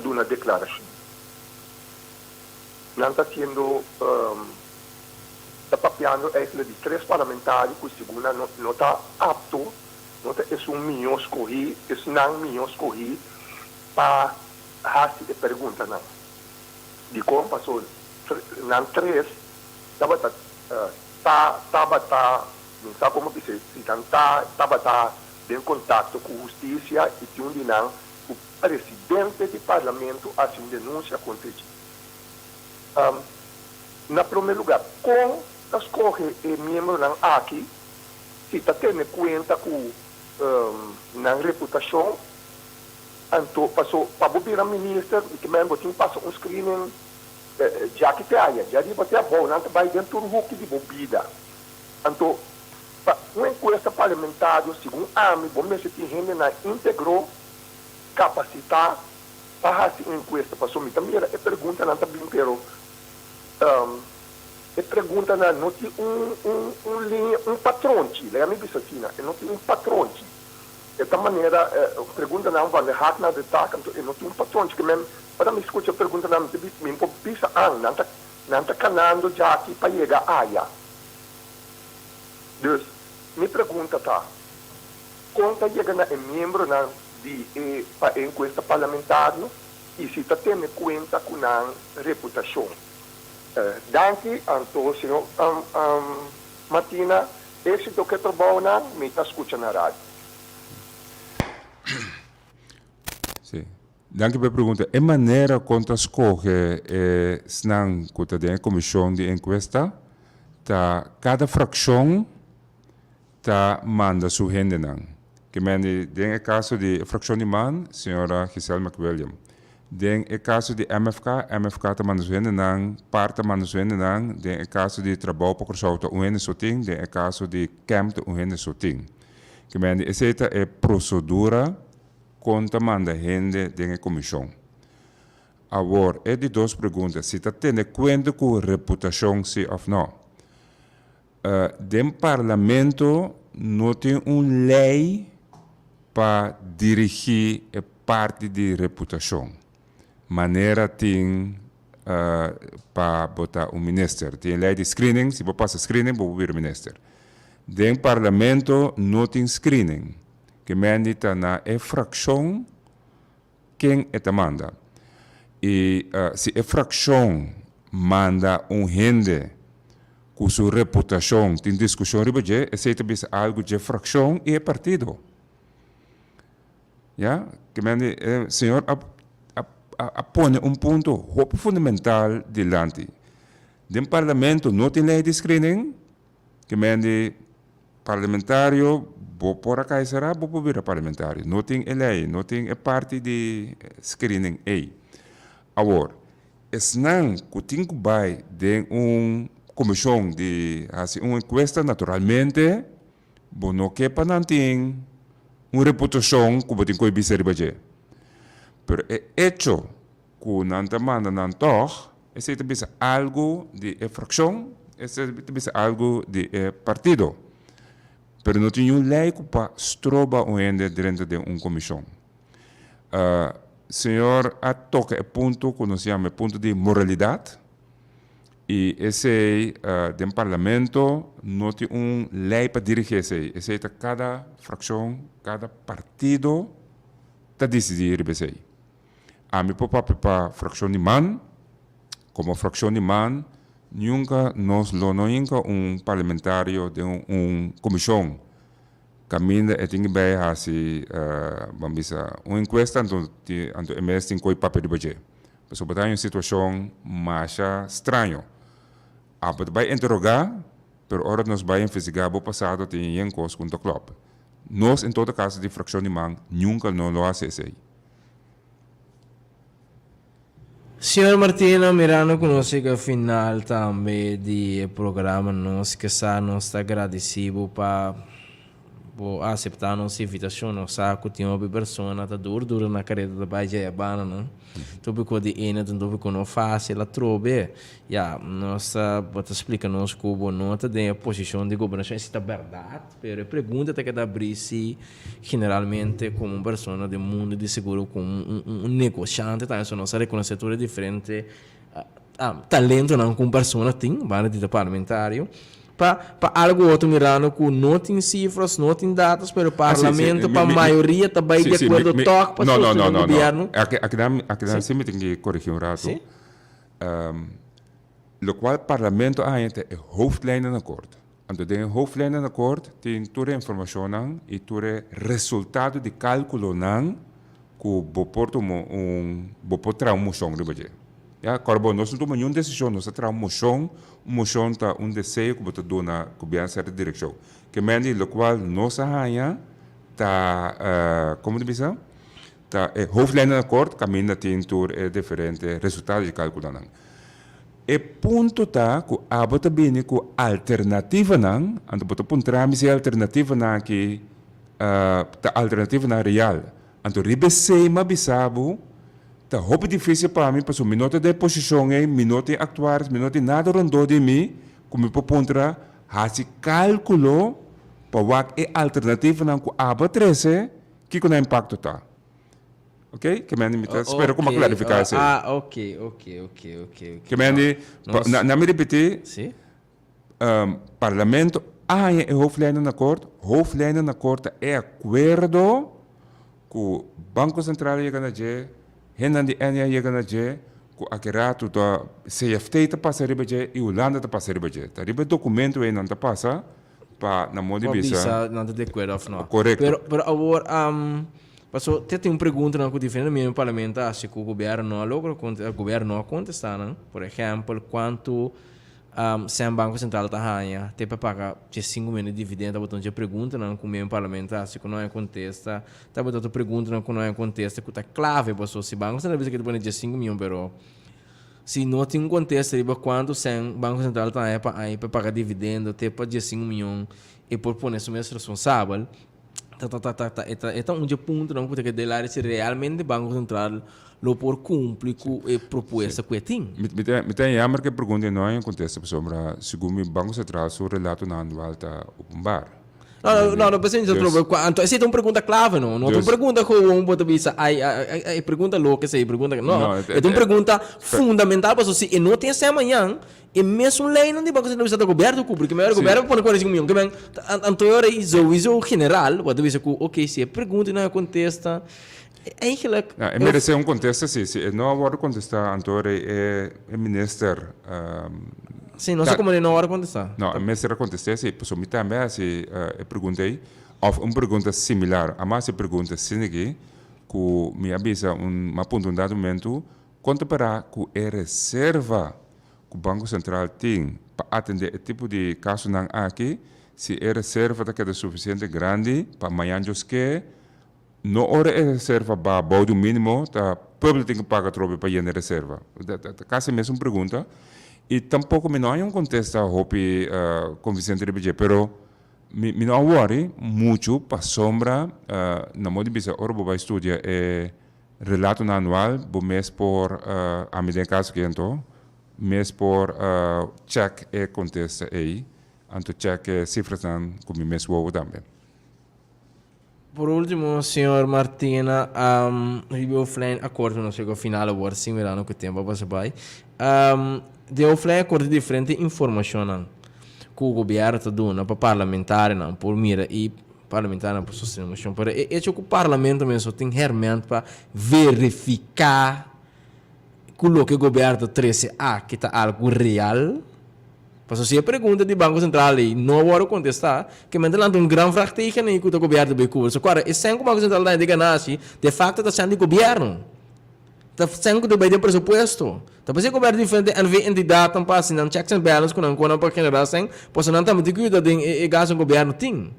duna deklarashon. Nan ta hasiendo, ta papiando eigenlijk di tres parlamentario ku segun nan no ta apto, no ta esun mihó skohí, esnan mihó skohí pa hasi e preguntanan. Dikon? Pasobra nan tres tabata ta tabata, mi sa como bisa, si nan ta tabata den contacto cu husticia y tin un di nan cu presidente di parlamento a haci un denuncia contra dje. Na prome lugar, con ta scoge e miembronan aki si ta tene cuenta cu nan reputacion? Anto paso pa bo bira minister, mi ke men bo tin pasa un screening. Djaki te aya, djariba te abou, nan ta bai den tur huki di bo bida. Anto, pa un enkuesta parlamentario, segun ami, bo mester tin hendenan íntegro, kapasitá pa hasi un enkuesta. Pasobra mi ta mira e preguntanan ta bin, pero e preguntanan no tin un un un liña, un patronchi, laga mi bisa asina, e no tin un patronchi. E ta manera preguntanan van de hak naar de tak, anto e no tin un patronchi. Ke men Ora mi skucha preguntanan mi ta bisa, mi por bisa an, nan ta nan ta kanando djaki pa yega aya. Dus, mi pregunta ta, kon ta yega na e miembronan di e pa e enkuesta parlamentario i si ta tene kuenta ku nan reputashon? Danki anto señor Martina, éksito ku e trabounan, mi ta skucha na radio. Sí. Danki pa e pregunta. E manera kon ta skohe e esnan ku ta den e komishon di enkuesta ta kada frakshon ta manda su hendenan. Ke mende den e kaso di e frakshon di man, señora Giselle McWilliam. Den e kaso di MFK, MFK ta manda su hendenan, par ta manda su hendenan, den e kaso di Trabou pa Kòrsou ta un hende so tin, den e kaso di Kemp ta un hende so tin. Ke mende esei ta e prosedura. Kon ta manda hende den e komishon? Awor, e di dos pregunta, si ta tene kuenta ku reputashon si òf nò. Den parlamento no tin un lei pa dirigí e parti di reputashon, manera tin pa bo ta un minister. Tin e lei di screening, si bo pasa screening bo por bira minister. Den parlamento no tin screening. Ke mendi ta na e frakshon ken e ta manda. I si e frakshon manda un hende ku su reputashon tin diskushon riba dje, esei ta bisa algu dje frakshon i e partido. Ya, ke mendi e señor a a pone un punto hopi fundamental dilanti. Den parlamento no tin lei di screening, ke mendi Parlamentario, bo por a kai será, bo por bira parlamentario. No tin e lei, no tin e parti di screening ei. Awor, esnan ku tin ku bai den un komishon di hasi un enkuesta, naturalmente bo no ke pa nan tin un reputashon ku bo tin ku e bisa riba dje. Pero e echo ku nan ta manda nan tòg, esei ta bisa algu di e frakshon, esei ta bisa algu di e partido. Pero no tin niun lei ku pa stroba un hende drenta den un komishon. Señor a toka e punto ku nos yama e punto di moralidat i esei den parlamento no tin un lei pa dirigi esei. Esei ta kada frakshon, kada partido ta disidí riba esei. Ami por papia pa frakshon di man, komo frakshon di man nunka nos lo no hinka un parlamentario den un komishon kaminda e tin ke bai hasi ban bisa un enkuesta anto anto e mes tin koi papia riba dje. Pasobra bo ta haña un situashon masha straño. Abo ta bai interogá pero ora nos bai investigá bo pasado tin yen kos ku no ta klòp. Nos en todo kaso di frakshon di man nunka no lo hasi esei. Señor Martina, mirando cu nos yega final tambe di e programa nos ke sa nos ta gradeci bo pa bo a acepta nos invitacion. Nos sa cu tin hopi persona ta dur duro na careda ta bay dje bananan. Topico di ene ta un topico no facil atrobe. Ya, nos ta bo ta splica nos cu bo no ta den e posicion di gobernacion, esi ta berdad. Pero e pregunta ta keda abrí si generalmente komo un persona den mundu di seguro komo un negoshante tambe so nos a rekonosé tur e diferente talentonan ku un persona tin banda di ta parlamentario pa pa algu otro mirando ku no tin sifras no tin datos pero parlamento pa mayoria ta bai di akuerdo tòg pa sostené un gobièrnu. Akinan si mi tin ke korigí un ratu. Lokual parlamento a haña ta e hoofdlijnenakkoord. Anto den e hoofdlijnenakkoord tin tur e informashonnan i tur e resultado di kalkulonan ku bo por tuma un, bo por traha un moshon riba dje. Ya, kòrda bo, nos no tuma niun desishon, nos ta traha un moshon. Un moshon ta un deseo ku bo ta duna gobièrnu sèrto direkshon. Ke men di lokual nos a haña ta, komo ta bisa? Ta e hoofdlijnenakkoord kaminda tin tur e diferente resultado di kalkulonan. E punto ta ku abo ta bini ku alternativanan, anto bo ta puntra mi si e alternativanan aki ta alternativanan real. Anto riba esei mi a bisa bo, ta hopi difisil pa mi pasobra mi no ta den e posishon ei, mi no tin aktuaris, mi no tin nada rondó di mi ku mi por puntra hasi kalkulo pa wak e alternativanan ku abo a trese, kiko nan impakto ta. Ok, ke mende mi ta spera ku mi a klarifiká esei. Ah, ok, ok, ok, ok, ok. Ke mende, na mi ripití, Si. Parlamento a haña e hoofdlijnenakkoord. Hoofdlijnenakkoord ta e akuerdo ku Banko Sentral a yega na dje, hendenan di ENNIA a yega na dje, ku aki ratu ta CFT ta pasa riba dje i Hulanda ta pasa riba dje. Ta riba e dokumento ei nan ta pasa. Pa na modo di bisa. Pa bisa nan ta di akuerdo of no. Korekto. Pero, pero awor, paso te tin un preguntanan ku diferente miembro di parlamento a hasi ku gobièrnu no a logra konte, gobièrnu no a kontestá nan. Por ehèmpel, kuantu sèn Banko Sentral ta haña te pa paga diesinku mion di dividendo? Tabata un dje preguntanan ku miembro di parlamento a hasi ku no haña kontesta. Tabata otro preguntanan ku no haña kontesta ku ta klave paso si Banko Sentral bisa ke ta pone diesinku mion pero Si no tin un kontesta riba kuantu sèn Banko Sentral ta haña pa aña pa e paga dividendo te pa diesinku mion e por pone su mes responsabel, ta ta ta ta ta e ta e ta un dje puntonan ku ta keda el si realmente Banko Sentral lo por kumpli ku e propuesta ku e tin. Mi mi ta mi ta jammer ku e pregunta ei no haña un kontesta pasobra segun mi Banko Sentral su relatonan anual ta openbaar. No, no, no, pensé Dus- trobe. Anto, esa ta un pregunta clave, no? No ta un Dus- pregunta gewoon bo ta bisa, ai, ai, ai, ai, pregunta loke esei, pregunta... No, No, e ta un pregunta fundamental, pasobra si e no tin esei mañan, e mesun leynan di Banco Central bisa ta gobierno cubri, ke men ora Sí. gobierno pone 45 miyon, ke men, anto e ora ei sowieso general, bo ta bisa ku, ok, si e pregunta no a contesta, eigenlijk... No, e merece un contesta si, si e no a wordo contesta, anto ora ei e, e minister, Sí, no sé como e no a wordo contesta. No, e mester a contesta si, pasobra mi tambe a haci e pregunta ei, of un pregunta similar. A mas e pregunta asina aki, cu mi a bisa un, mi a puntra un dado momento, con ta para cu e reserva cu Banco Central tin pa atende e tipo di casonan aki, si e reserva ta keda suficiente grandi pa mañan Dios ke, No ora e reserva ba bou di un minimo ta pueblo tin ku paga atrobe pa yena e reserva? Ta kasi mesun pregunta i tampoko mi no haña un kontesta hopi konvinsente riba dje pero mi mi no a wòri muchu pasobra na modo di bisa ora bo bai studia e relatonan anual bo mes por ami den e kaso aki anto mes por chèk e kontesta ei. anto check e cifrasnan ku mi mes wowo tambe. Por ultimo, señor Martina, riba e oflijn akort nos yega final awor sin mirando ku tempo a pasa bai. Den oflijn akort tin diferente informashonnan ku gobierno ta duna pa parlamentarionan por mira i parlamentarionan por sostene moshon. Pero e echo ku parlamento mes no tin herment pa verifiká ku loke gobierno ta trese aki ta algu real? Pasobra si e pregunta di Banko Sentral ei no a wòrdu kontestá, ke men ta lanta un gran vraagteken ei ku ta gobierno ta bai kubri. So kòrda, e sèn ku Banko Sentral ta haña di ganashi, de fakto ta sèn di gobierno. Ta sèn ku ta bai den presupuesto. Ta p'esei gobierno tin diferente NV entidatnan pa hasi nan checks and balance ku nan konan pa generá sèn, pasobra nan tambe tin ku yuda den e gastu ku gobierno tin.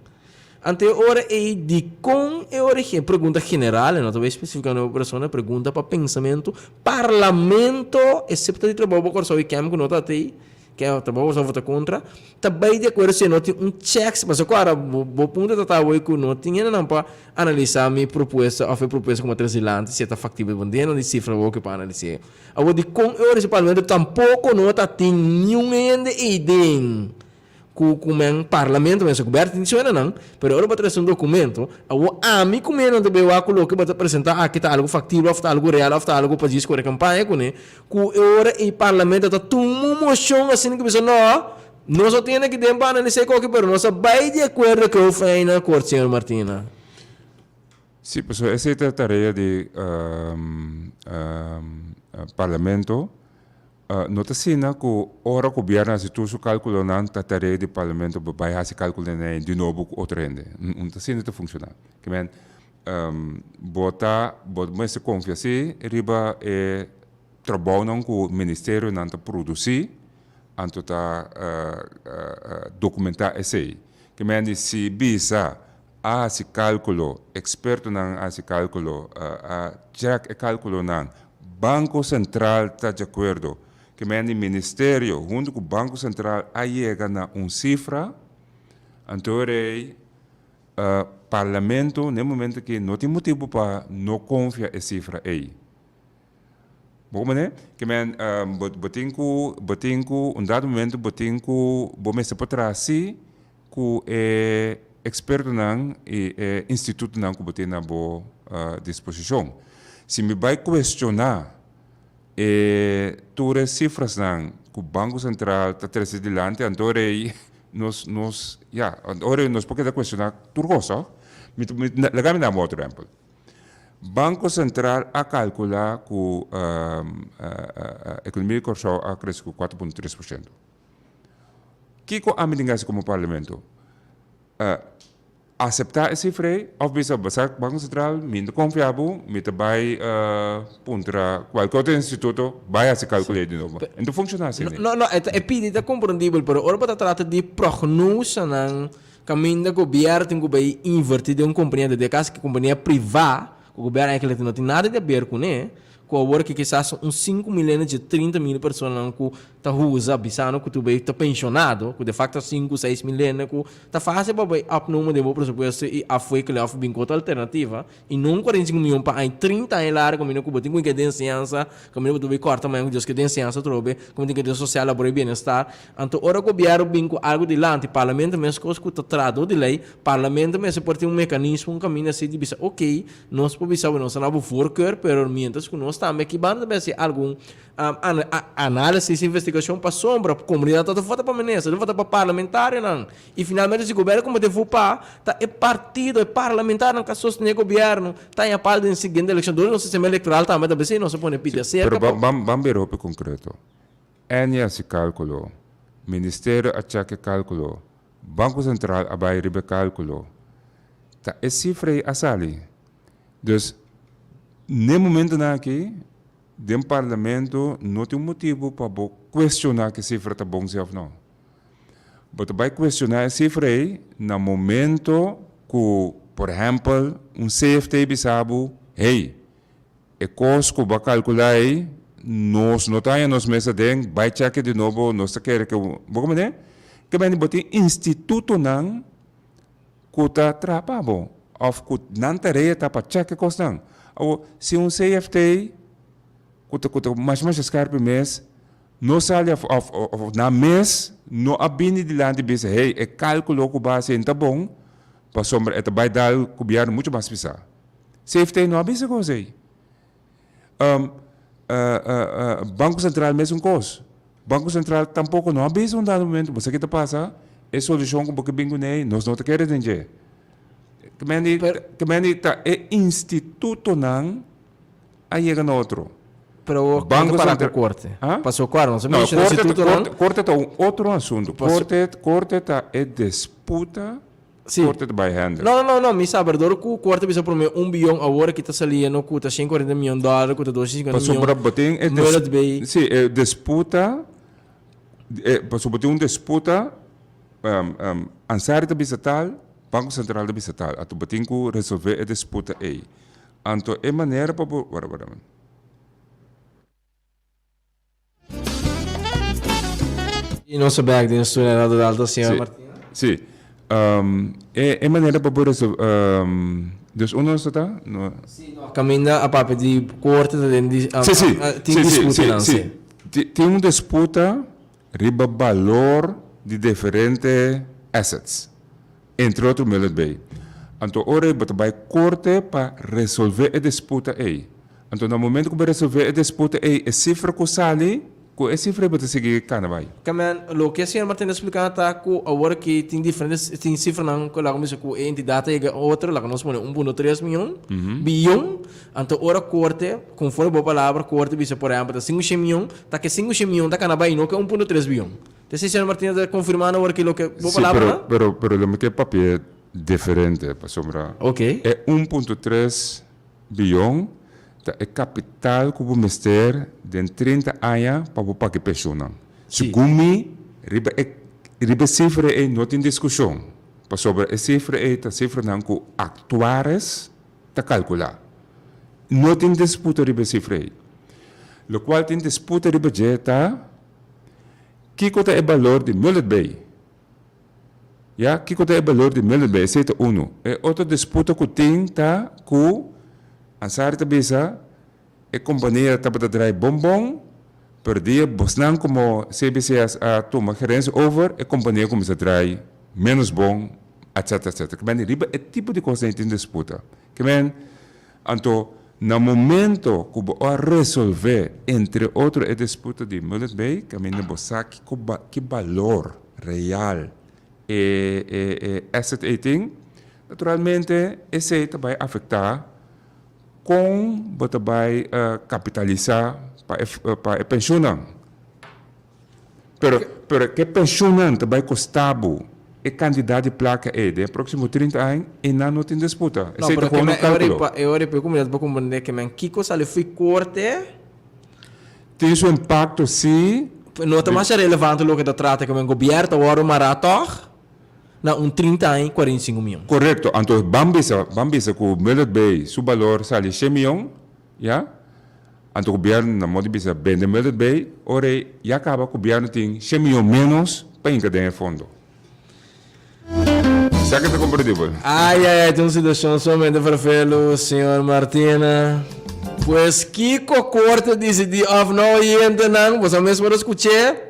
Anto e ora ei, dikon e ora ei? Pregunta general, e no ta bai spesifiká na un persona, pregunta pa pensamentu. Parlamento, esepto di Trabou pa Kòrsou i KEM ku no ta atei, ke Trabou pa Kòrsou vota kontra, ta bai di akuerdo si e no tin un chèks. Pasobra ku ora bo punto ta ta awor ku no tin hendenan pa analisá mi propuesta òf e propuesta ku mi a trese dilanti si e ta faktibel. Bo no tin hendenan di sifra awor ku pa analis'é. Awor dikon e ora si parlamento tampoko no ta tin niun hende ei den? Ku ku men parlamento mester kubèrto tin suena nan, pero ora bo ta trese un dokumento, awor ami ku mi nan ta bay wak ku loke bo ta presentá aki ta algu faktibel òf ta algu real òf ta algu pa djis kore kampaña kuné, ku e ora ei parlamento ta tuma un moshon asina ku bisa no, nos no tin hende aki den pa analisá e koki pero nos a bay di akuerdo ku e ofeina kort señor Martina. Sí, pasobra esei ta tarea di parlamento. No ta asina ku ora gobièrnu hasi tur su kalkulonan ta tarea di parlamento pa bai hasi kalkulonan ei di nobo ku otro hende. No ta asina ta funshoná. Ke men bo ta bo mester konfia si riba e trabounan ku ministerionan ta produsí anto ta dokumentá esei. Ke men di si bisa a hasi kalkulo, ekspertonan a hasi kalkulo, a chèk e kalkulonan, Banko Sentral ta di akuerdo ke men di ministerio huntu ku Banko Sentral a yega na un sifra, anto rei Parlamento na e momento aki no tin motibu pa no konfia e sifra ei. Bo comprende? Ke men bo bo tin ku bo tin ku un dado momento bo tin ku bo mester por traha si ku e ekspertonan i e institutonan ku bo tin na bo disposishon. Si mi bai kuestioná e tur e sifrasnan ku Banko Sentral ta trese dilanti anto rei nos nos ya anto rei nos por keda kuestioná tur kos ò. Mi mi laga mi daba otro ehèmpel. Banko Sentral a kalkulá ku ekonomia di Kòrsou a krese ku 4.3%. Kiko ami tin ke hasi komo parlamento? Aseptá e sifra ei òf bisa basá Banko Sentral mi no ta konfia bo, mi ta bai puntra kualke otro instituto bai hasi kalkulo ei di nobo. E no ta funshoná asina. No, no, e pidi ta komprendibel, pero ora bo ta trata di prognosenan Kaminda gobièrnu tin ku bai invertí den un kompania di kas ku kompania privá ku gobièrnu eigenlijk no tin nada di aber kuné, ku awor ki kisas un 5.000 hende dje 30.000 personanan ku ta usa bisando ku tu bai ta penshonado, ku defakto 5, 6.000 hende ku ta fásil pa bai opnome den bo presupuesto i afwikelen òf bin ku otro alternativa. I no un 45 mion pa aña, 30 aña largu kaminda ku bo tin ku keda den enseñansa, kaminda bo ta bai kòrta mañana ku Dios keda den enseñansa atrobe, kaminda tin keda den sosial, labor i bienestar. Anto ora gobièrnu bin ku algu dilanti, parlamento meskos ku ta trahadó di lei, parlamento mester por tin un mekanismo, un kaminda así di bisa okey, nos por bisa bo nos ta na bo voorkeur, pero mientras ku nos tambe aki banda ta bai hasi algun análisis, investigashon pasobra komunidat no ta vota pa minister, ta vota pa parlamentarionan. I finalmente si gobièrnu komete fupa, ta e partido, e parlamentarionan ku a sostené gobièrnu ta haña pal den siguiente elekshon. Dor di nos sistema elektoral tambe ta besi nos a pone pidi aserka Pero pa. ban bira hopi konkreto. Eni a hasi kálkulo, Ministerio a chèk e kálkulo, Banko Sentral a bai riba e kálkulo. Ta e sifra ei a sali. Dus, n'e momentunan aki, den Parlamento no tin un motibu pa bo kuestioná ku e sifra ta bon si òf no. Bo ta bai kuestioná e sifra ei na momento ku, por ehèmpel, un CFT bisa bo, Hey, E kos ku bo a kalkulá ei, nos no ta haña nos mes aden, bai chèk'e di nobo, nos ta kere ke bo komprendé? Ke bende bo tin institutonan ku ta traha pa bo òf ku nan tarea ta pa chèk e kosnan. Awor, si un CFT ku ta ku ta masha masha skèrpi mes no sali òf òf nan mes. no a bini dilanti bisa, hey, e kalkulo ku bo a hasi no ta bon, pasobra e ta bai dal gobièrnu muchu mas pisá. CFT no a bisa kos ei. Banko Sentral mesun kos. Banko Sentral tampoko no a bisa un dado momento, bo sa ki ta pasa, e solushon ku bo ke bin kuné nos no ta kere den dje. Kemendi ta e institutonan a yega na otro. Pero Banko para Sentral ku korte. Ah? Paso kuar nos a No, menciona korte, institutonan. korte, korte ta un otro asunto. Paso- Korte, korte ta e disputa Sí. Korte ta bai handle. No, no, no, no, mi sa, pero dor ku korte bisa prome un biyon awor aki ta saliendo ku ta 140 miyon dòler, ku ta 250 miyon. Pasobra bo tin e Mullet Bay. Sí, e disputa, e, pasobra bo tin un disputa, um, um, Ansary ta bisa tal, Banko Sentral ta bisa tal. Anto bo tin ku resolve e disputa ei. Anto e manera pa bo, wara, wara. Y nos ta bek den studio na Radio Delta, señor Sí, Martina. sí. Um, e, e manera pa bo resolve, um, dus uno nos ta ta? No. Sí, no, caminda a papia di corte ta den di, um, Sí, sí, ah, tin sí, sí, disputa sí, nan, sí. sí. Ti- Tin un disputa riba balor di diferente assets, entre otro Mullet Bay. Anto ora bo ta bai corte pa resolve e disputa ei. Anto na momento ku bo resolve e disputa ei, e sifra ku sali, ku e sifra ei bo ta sigui kana bai. Kamen, loke señor Martin ta splika ta ku awor aki tin diferente, tin sifranan ku laga bisa ku e entidat ta yega otro, laga nos pone un punto tres mion, biyon, anto ora korte, konforme bo palabra, korte bisa por ehèmpel ta sinku shen mion, ta ke sinku shen mion ta kana bai, no ke un punto tres biyon. Te si señor Martin ta konfirmando awor aki loke bo Sí, palabra pero, ta? pero, pero lo mi ke papia diferente, pasobra Oké. e un punto tres Bion ta e kapital ku bo mester den 30 aña pa bo paga e penshonnan. Segun mi, riba e riba e sifra ei no tin diskushon, pasobra e sifra ei ta sifranan ku aktuares ta kalkulá. No tin disputa riba e sifra ei. Lokual tin disputa riba dje ta kiko ta e balor di Mullet Bay. Ya, kiko ta e balor di Mullenberg? Esei ta unu. E otro disputa ku tin ta ku Ansary ta bisa e kompania tabata drai bon bon, pero dia bosnan komo cbcs a tuma gerensia over, e kompania kuminsá drai ménos bon, etcetera, etcetera. Kimen riba e tipo di kosnan ei tin disputa. Kimen, anto na momento ku bo a resolvé entre otro e disputa di Mullenberg, kaminda bo sa kiko ki balor real e e e asset ei tin, naturalmente esei ta bai afektá kon bo ta bai kapitalisá pa e pa e penshunnan. Pero pero ke penshunnan ta bai kosta bo e kantidat di plaka ei den e próksimo 30 aña, einan no tin disputa. No, Esei ta pero ke gewoon men un kálkulo. e ora e komunidat por komprendé ke men kiko sali fui korte. Tin su impakto si. No ta masha relevante loke ta trata ke men gobièrnu ta wòrdu mará tòg na un 30 aña i 45 mion. Korekto. Anto ban bisa ban bisa ku Mullet Bay su balor sali shen mion, ya. Anto gobièrnu na modo di bisa bende Mullet Bay, ora ei ya kaba gobièrnu tin shen mion ménos pa hinka den e fondo. Sa ke ta komprendibel? Ai ai ai, ta un situacion sumamente vervelu, señor Martina. Pues kico corte a dicidi of no oyentenan, boso mes por a scuché.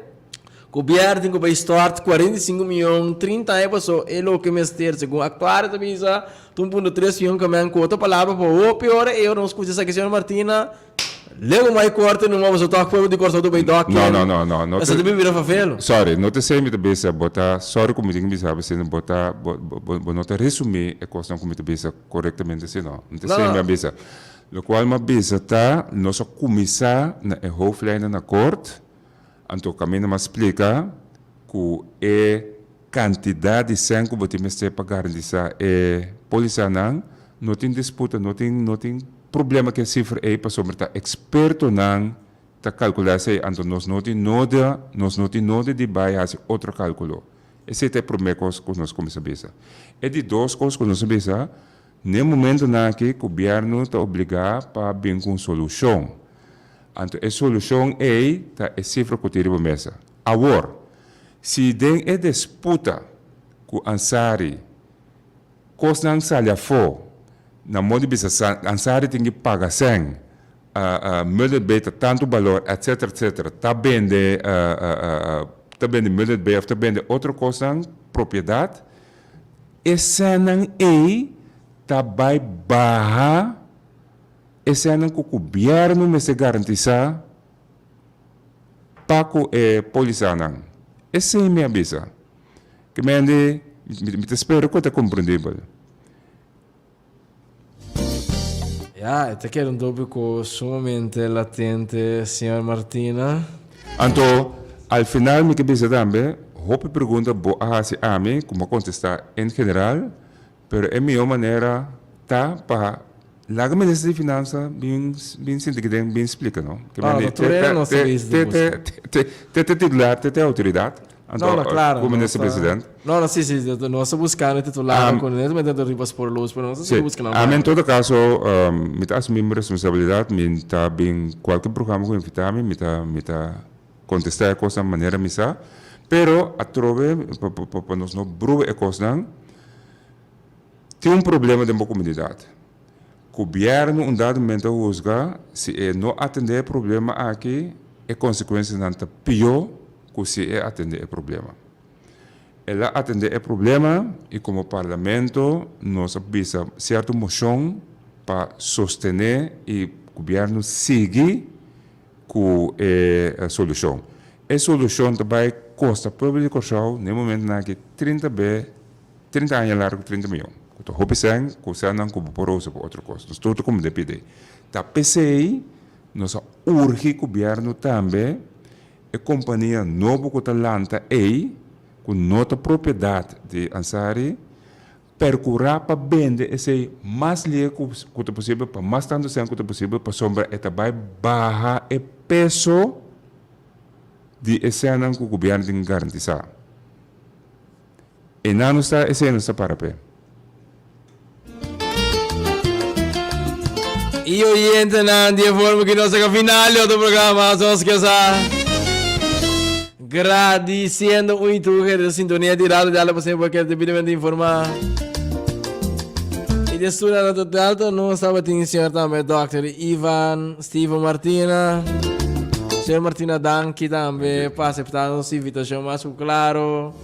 Gobierno tin cu bay stort 45 miyon, 30 aña paso e loke mester, segun actuario ta bisa, ta 1.3 miyon camen cu otro palabra pa hopi ora e ora nos scucha esaki señor Martina. Lego mai korte numa boso tok pueblo di Kòrsou ta bay dòk No, no, no, no, no Esa te ta bin bira favelo. Sorry, no ta esei mi ta bisa, bo ta, sorry ku mi tin bisa bo asina, bo ta, bo, bo, bo no ta resumí e kosnan ku mi ta bisa korektamente asina, no. No ta No, esei mi no. a bisa. Lokual mi a bisa ta, nos a kuminsá na e hoofdlijnenakkoord, anto kaminda mi a splika ku e kantidat di sèn ku bo tin mester pa garantisá e polisanan, no tin disputa, no tin, no tin problema ku e sifra ei pasobra ta ekspertonan ta kalkulá esei, anto nos no tin noda, nos no tin noda di bai hasi otro kalkulo. Esei ta e promé kos ku nos kuminsá bisa. E di dos kos ku nos a bisa, n'e momentonan aki gobièrnu ta obligá pa bin ku un solushon. Anto e solushon ei ta e sifra ku tin riba mesa. Awor, si den e disputa ku Ansary kosnan sali afó, na modo di bisa Ansary tin ki paga sèn, Mulder Bay ta tantu balor, etcetera, etcetera, ta bende. ta bende Mullet Bay òf ta bende otro kosnan, propiedat, e sènnan ei ta bai baha e sènnan ku gobièrnu mester garantisá pa ku e polisanan. Esei mi a bisa. Ke mende mi ta spera ku e ta komprendibel. Ya, e ta keda un tópiko sumamente latente, señor Martina. Anto, al final mi ke bisa tambe, hopi pregunta bo a hasi ami ku mi a kontestá en general, pero e mihó manera ta pa laga Minister di Finansa bin bin sinti kiden bin splika no. Ke No, no, tur hende nos ta bisa di busca. Te te titular, te te outoridat. No, no, claro. Ku minister president. No, no, si, si, nos ta buscando e titular ku net momento riba spoor luz, pero nos ta sigui busca nan. Ami en todo caso mi ta asumi mi responsabilidad, mi ta bin cualkier programa ku invita mi, mi ta mi ta contesta e cosnan manera mi sa, pero atrobe pa pa pa nos no brua e cosnan, tin un problema den bo comunidad. Gobierno un dado momento a huzga si e no atende e problema aki e consecuencianan ta pio cu si e atende e problema. El a atende e problema y como Parlamento nos a bisa cierto mocion pa sostene y Gobierno sigui cu e solucion. E solucion ta bay costa pueblo di Corsou na e momentonan aki 30 be 30 aña largu 30 miyon. Ku ta hopi sèn, ku sènnan ku bo por usa pa otro kos. Nos tur ta kumind'é pidi. Ta p'esei nos a urgi gobièrnu tambe e kompania nobo ku ta lanta ei, ku no ta propiedat di Ansary, perkurá pa bende esei mas lihe ku ku ta posibel, pa mas tantu sèn ku ta posibel, pasobra e ta bai baha e peso di e sènnan ku gobièrnu tin garantisá. E nan nos ta esei nos ta para p'e. Y oyentenan, di e forma ki nos a final di otro programa, nos ke sa gradiciendo un y tur hende sintonia di Radio Diallo pa siempre por debidamente informa. Y de estudio na total nos tabatin señor tambe Dr. Ivan Steven Martina. Señor Martina, danki tambe pa acepta nos invitacion mas ku claro.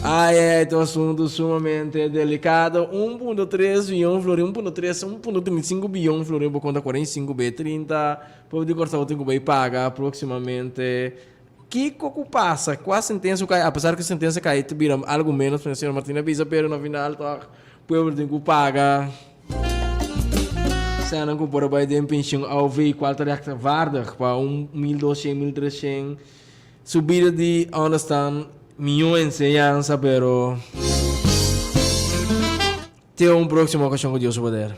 Ai, ai, ai, ta un asuntu sumamente delicado. 1.3 biyon florin, 1.3, 1.35 biyon florin bo konta 45 be 30. Pueblo di Kòrsou tin ku bai paga próksimamente. Kiko ku pasa? Kua sentensia ku kai? Apesar ku sentensia kai ta bira algu ménos, manera señor Martina a bisa, pero na final tòg pueblo tin ku paga. Esnan ku por a bai den penshun AOV, kual ta rechtvaardig pa un 1200, 1300. Su bida di onderstan mihó enseñansa pero te un próximo ocasion cu Dios su poder.